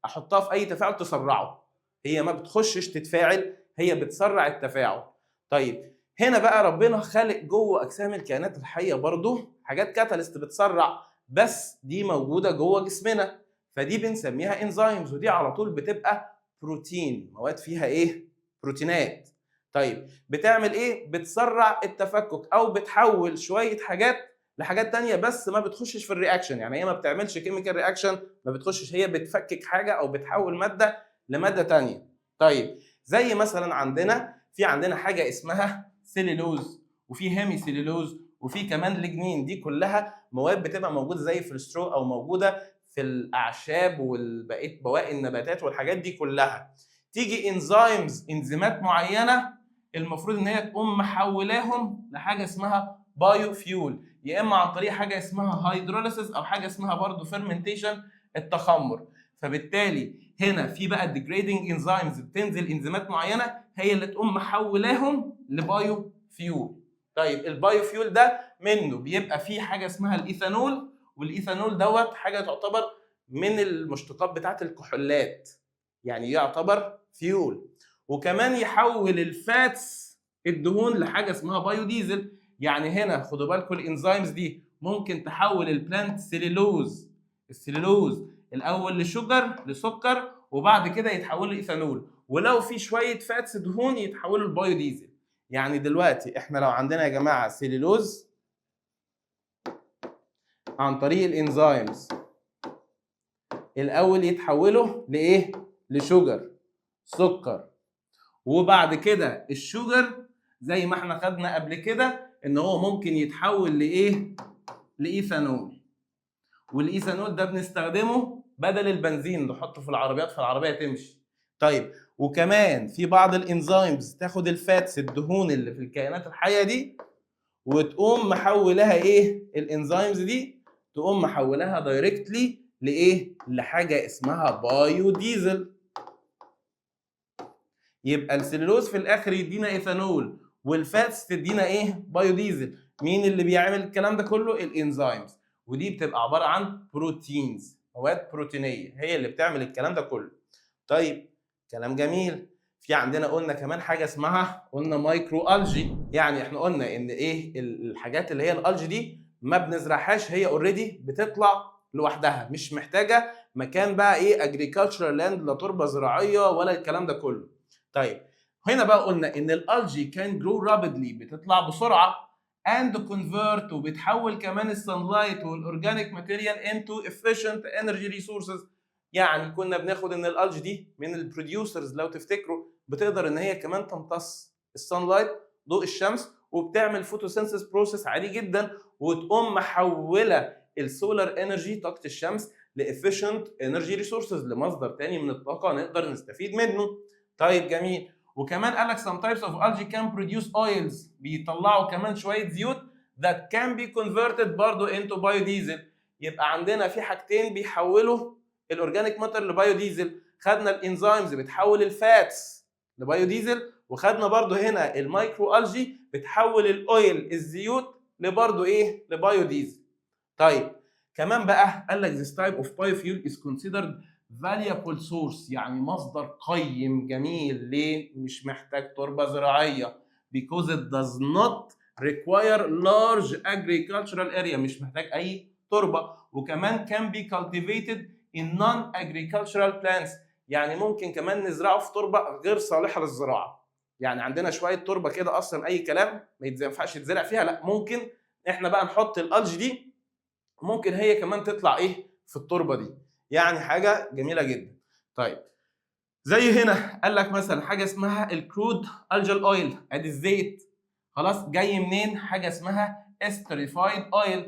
S1: احطها في اي تفاعل تسرعه. هي ما بتخشش تتفاعل، هي بتسرع التفاعل. طيب هنا بقى ربنا خالق جوه اجسام الكائنات الحية برضو حاجات catalyst بتسرع، بس دي موجودة جوه جسمنا، فدي بنسميها enzymes، ودي على طول بتبقى بروتين، مواد فيها ايه؟ بروتينات. طيب بتعمل ايه؟ بتسرع التفكك او بتحول شوية حاجات لحاجات تانية، بس ما بتخشش في ال reaction. يعني هي ما بتعملش chemical reaction، ما بتخشش، هي بتفكك حاجة او بتحول مادة لمادة تانية. طيب زي مثلا عندنا حاجة اسمها سيلولوز، وفي hemicellulose، وفي كمان ليجنين. دي كلها مواد بتبقى موجودة زي في ال straw او موجودة في الاعشاب والبقية بواقي النباتات والحاجات دي كلها. تيجي enzymes، انزيمات معينة المفروض ان هي تقوم محولاهم لحاجة اسمها biofuel، يا اما عن طريق حاجة اسمها hydrolysis او حاجة اسمها برضه fermentation، التخمر. فبالتالي هنا في بقى degrading enzymes، بتنزل انزيمات معينة هي اللي تقوم محولاهم ل biofuel. طيب ال biofuel ده منه بيبقى فيه حاجة اسمها الايثانول، والايثانول دوت حاجة تعتبر من المشتقات بتاعه الكحولات، يعني يعتبر فيول. وكمان يحول ال fats، الدهون، لحاجة اسمها بايو ديزل. يعني هنا خدوا بالكم ال enzymes دي ممكن تحول ال plant cellulose، السليلوز الاول ل sugar، لسكر، وبعد كده يتحول لايثانول، ولو في شوية fats، دهون، يتحولوا لبايو ديزل. يعني دلوقتي احنا لو عندنا يا جماعة سيلولوز عن طريق ال enzymes الاول يتحولوا لايه؟ ل sugar، سكر. وبعد كده ال sugar زي ما احنا خدنا قبل كده ان هو ممكن يتحول لايه؟ لايثانول. والايثانول ده بنستخدمه بدل البنزين، نحطه في العربيات فالعربيه تمشي. طيب وكمان في بعض ال enzymes تاخد ال fats، الدهون اللي في الكائنات الحية دي، وتقوم محولها ايه؟ ال enzymes دي تقوم محولها directly لايه؟ لحاجة اسمها بايو ديزل. يبقى السلولوز في الاخر يدينا ايثانول، وال fats تدينا ايه؟ بايو ديزل. مين اللي بيعمل الكلام ده كله؟ ال enzymes، ودي بتبقى عبارة عن proteins، مواد بروتينيه هي اللي بتعمل الكلام ده كله. طيب كلام جميل. في عندنا قلنا كمان حاجة اسمها قلنا microalgae. يعني احنا قلنا ان ايه؟ الحاجات اللي هي ال algae دي ما بنزرعهاش، هي already بتطلع لوحدها، مش محتاجه مكان بقى ايه؟ agricultural land، لا تربه زراعية ولا الكلام ده كله. طيب هنا بقى قلنا ان ال algae can grow rapidly، بتطلع بسرعه، and convert، وبتحول كمان ال sunlight وال organic material into efficient energy resources. يعني كنا بناخد ان ال algae دي من ال producers لو تفتكروا، بتقدر ان هي كمان تمتص ال sunlight، ضوء الشمس، وبتعمل photosynthesis process عادي جدا، وتقوم محوله ال solar energy، طاقة الشمس، ل efficient energy resources، لمصدر تاني من الطاقة نقدر نستفيد منه. طيب جميل. وكمان قال لك some types of algae can produce oils، بيطلعوا كمان شوية زيوت that can be converted برضو into biodiesel. يبقى عندنا في حاجتين بيحولوا ال organic matter ل biodiesel. خدنا ال enzymes بتحول ال fats ل biodiesel، وخدنا برضو هنا ال microalgae بتحول ال oil، الزيوت، لبرضو ايه؟ لبايو ديزل. طيب كمان بقى قال لك this type of biofuel is considered valuable source، يعني مصدر قيم جميل. ليه؟ مش محتاج تربة زراعية، because it does not require large agricultural area، مش محتاج أي تربة. وكمان can be cultivated in non-agricultural plants، يعني ممكن كمان نزرعه في تربة غير صالحة للزراعة. يعني عندنا شوية تربة كده أصلا أي كلام ما ينفعش يتزرع فيها، لا ممكن احنا بقى نحط ال algae دي، ممكن هي كمان تطلع ايه؟ في التربة دي. يعني حاجة جميلة جدا. طيب زي هنا قال لك مثلا حاجة اسمها ال crude algal oil، ادي الزيت خلاص جاي منين؟ حاجة اسمها esterified oil،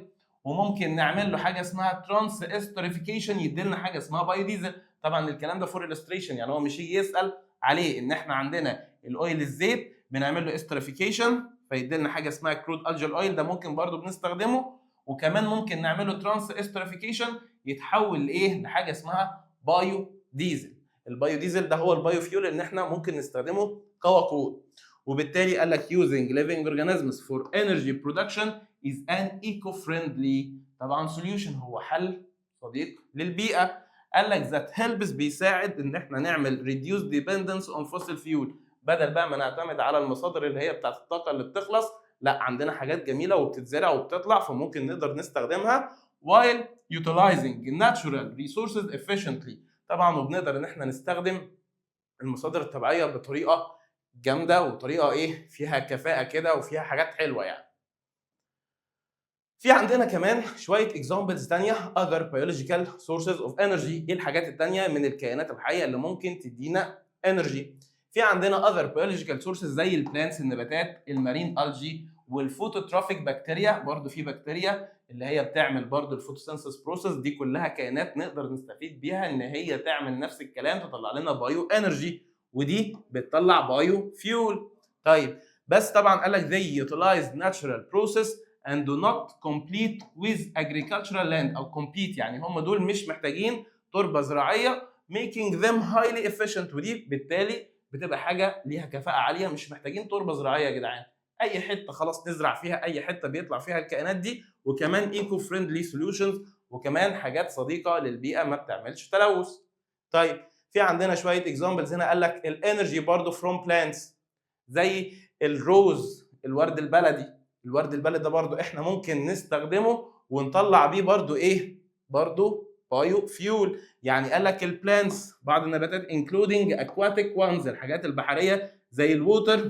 S1: وممكن نعمل له حاجة اسمها transesterification يديلنا حاجة اسمها بايو ديزل. طبعا الكلام ده for illustration، يعني هو مش يجي يسال عليه. ان احنا عندنا ال oil، الزيت، بنعمل له esterification فيديلنا حاجة اسمها crude algal oil، ده ممكن برضو بنستخدمه. وكمان ممكن نعمله transesterification يتحول لايه؟ لحاجة اسمها بايو ديزل. البايو ديزل ده هو ال biofuel اللي احنا ممكن نستخدمه كوقود. وبالتالي قال لك using living organisms for energy production is an eco-friendly طبعا solution، هو حل صديق للبيئه. قال لك that helps، بيساعد ان احنا نعمل reduce dependence on fossil fuel، بدل بقى ما نعتمد على المصادر اللي هي بتاعت الطاقة اللي بتخلص، لا، عندنا حاجات جميلة وبتتزرع وبتطلع، فممكن نقدر نستخدمها while utilizing natural resources efficiently طبعا، وبنقدر ان احنا نستخدم المصادر الطبيعية بطريقة جامدة وطريقه ايه فيها كفاءة كده وفيها حاجات حلوة يعني. في عندنا كمان شوية examples ثانيه، other biological sources of energy. ايه الحاجات الثانية من الكائنات الحية اللي ممكن تدينا energy؟ في عندنا other biological sources زي ال plants، النباتات، ال marine algae، وال phototrophic bacteria. برضو في بكتيريا اللي هي بتعمل برضو ال photosynthesis process. دي كلها كائنات نقدر نستفيد بيها ان هي تعمل نفس الكلام، تطلع لنا bio energy، ودي بتطلع biofuel. طيب، بس طبعا قال لك they utilize natural process and do not complete with agricultural land او compete، يعني هم دول مش محتاجين تربه زراعيه، making them highly efficient. ودي بالتالي بتبقى حاجة ليها كفاءة عاليه. مش محتاجين تربه زراعية يا جدعان، اي حتة خلاص نزرع فيها، اي حتة بيطلع فيها الكائنات دي. وكمان eco friendly solutions، وكمان حاجات صديقه للبيئه، ما بتعملش تلوث. طيب، في عندنا شوية examples هنا. قال لك ال energy برضو from plants زي ال rose، الورد البلدي. الورد البلدي ده برضو احنا ممكن نستخدمه ونطلع بيه برضو ايه؟ برضو biofuel. يعني قال لك ال plants، بعض النباتات، including aquatic ones، الحاجات البحرية زي ال water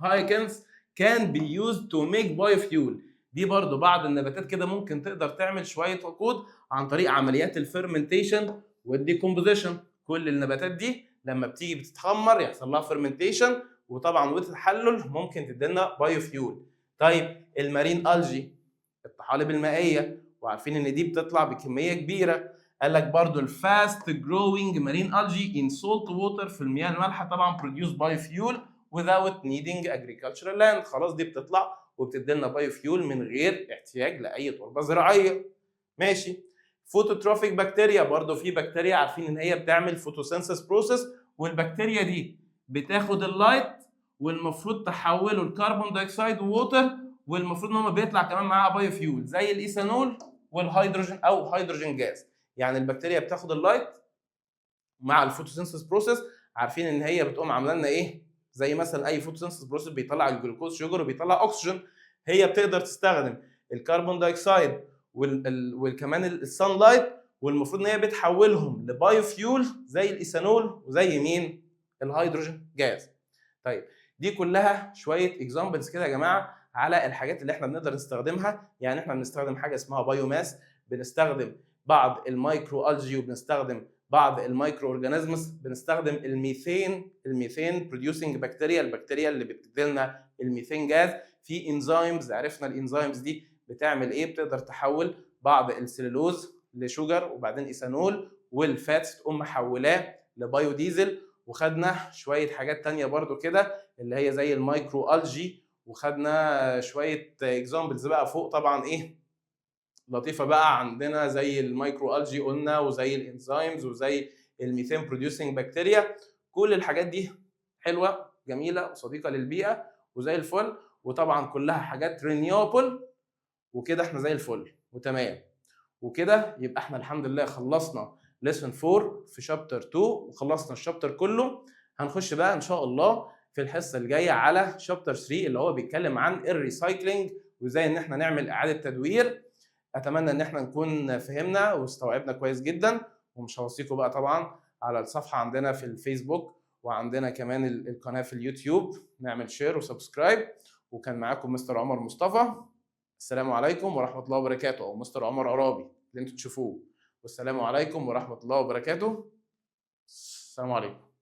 S1: hyacinth، can be used to make biofuel. دي برضو بعض النباتات كده ممكن تقدر تعمل شوية وقود عن طريق عمليات ال fermentation وال decomposition. كل النباتات دي لما بتيجي بتتخمر، يحصل لها fermentation وطبعا وتتحلل، ممكن تدينا biofuel. طيب، ال marine algae، الطحالب المائيه، وعارفين ان دي بتطلع بكمية كبيره. قال لك برضو ال fast growing marine algae in salt water، في المياه المالحه طبعا، produce biofuel without needing agricultural land. خلاص، دي بتطلع وبتدي لنا biofuel من غير احتياج لاي تربه زراعيه. ماشي. phototrophic bacteria، برضو في بكتيريا عارفين ان هي بتعمل photosynthesis process، والبكتيريا دي بتاخد ال light والمفروض تحوله ل carbon dioxide و water، والمفروض ان هم بيطلع كمان معاها biofuel زي الايثانول والهيدروجين او hydrogen gas. يعني البكتيريا بتاخد ال light مع ال photosynthesis process، عارفين ان هي بتقوم عامله لنا ايه؟ زي مثلا اي photosynthesis process بيطلع ال glucose sugar وبيطلع اكسجين. هي بتقدر تستخدم ال carbon dioxide وكمان ال sunlight، والمفروض ان هي بتحولهم ل biofuel زي الايثانول وزي مين؟ ال hydrogen gas. طيب، دي كلها شوية examples كده يا جماعة على الحاجات اللي احنا بنقدر نستخدمها. يعني احنا بنستخدم حاجة اسمها biomass، بنستخدم بعض ال microalgae، وبنستخدم بعض ال microorganisms، بنستخدم ال methane، ال methane producing bacteria، البكتيريا اللي بتديلنا ال methane gas. في enzymes، عرفنا ال enzymes دي بتعمل ايه، بتقدر تحول بعض ال cellulose ل sugar وبعدين ايثانول، وال fats تقوم محولاه لبايو ديزل. وخدنا شوية حاجات تانية برضو كده اللي هي زي ال microalgae، وخدنا شوية examples بقى فوق طبعا ايه لطيفة بقى عندنا زي ال microalgae قلنا، وزي ال enzymes، وزي ال methane producing bacteria. كل الحاجات دي حلوة جميلة وصديقه للبيئة وزي الفل، وطبعا كلها حاجات renewable، وكده احنا زي الفل وتمام. وكده يبقى احنا الحمد لله خلصنا lesson 4 في chapter 2 وخلصنا ال chapter كله. هنخش بقى ان شاء الله في الحصة الجاية على chapter 3 اللي هو بيتكلم عن ال recycling وازاي ان احنا نعمل اعاده تدوير. اتمنى ان احنا نكون فهمنا واستوعبنا كويس جدا، ومش هوصيكم بقى طبعا على الصفحة عندنا في الفيسبوك، وعندنا كمان القناة في اليوتيوب، نعمل share و subscribe. وكان معاكم مستر عمر مصطفى، السلام عليكم ورحمة الله وبركاته، او مستر عمر عرابي اللي انتوا تشوفوه. والسلام عليكم ورحمة الله وبركاته، السلام عليكم.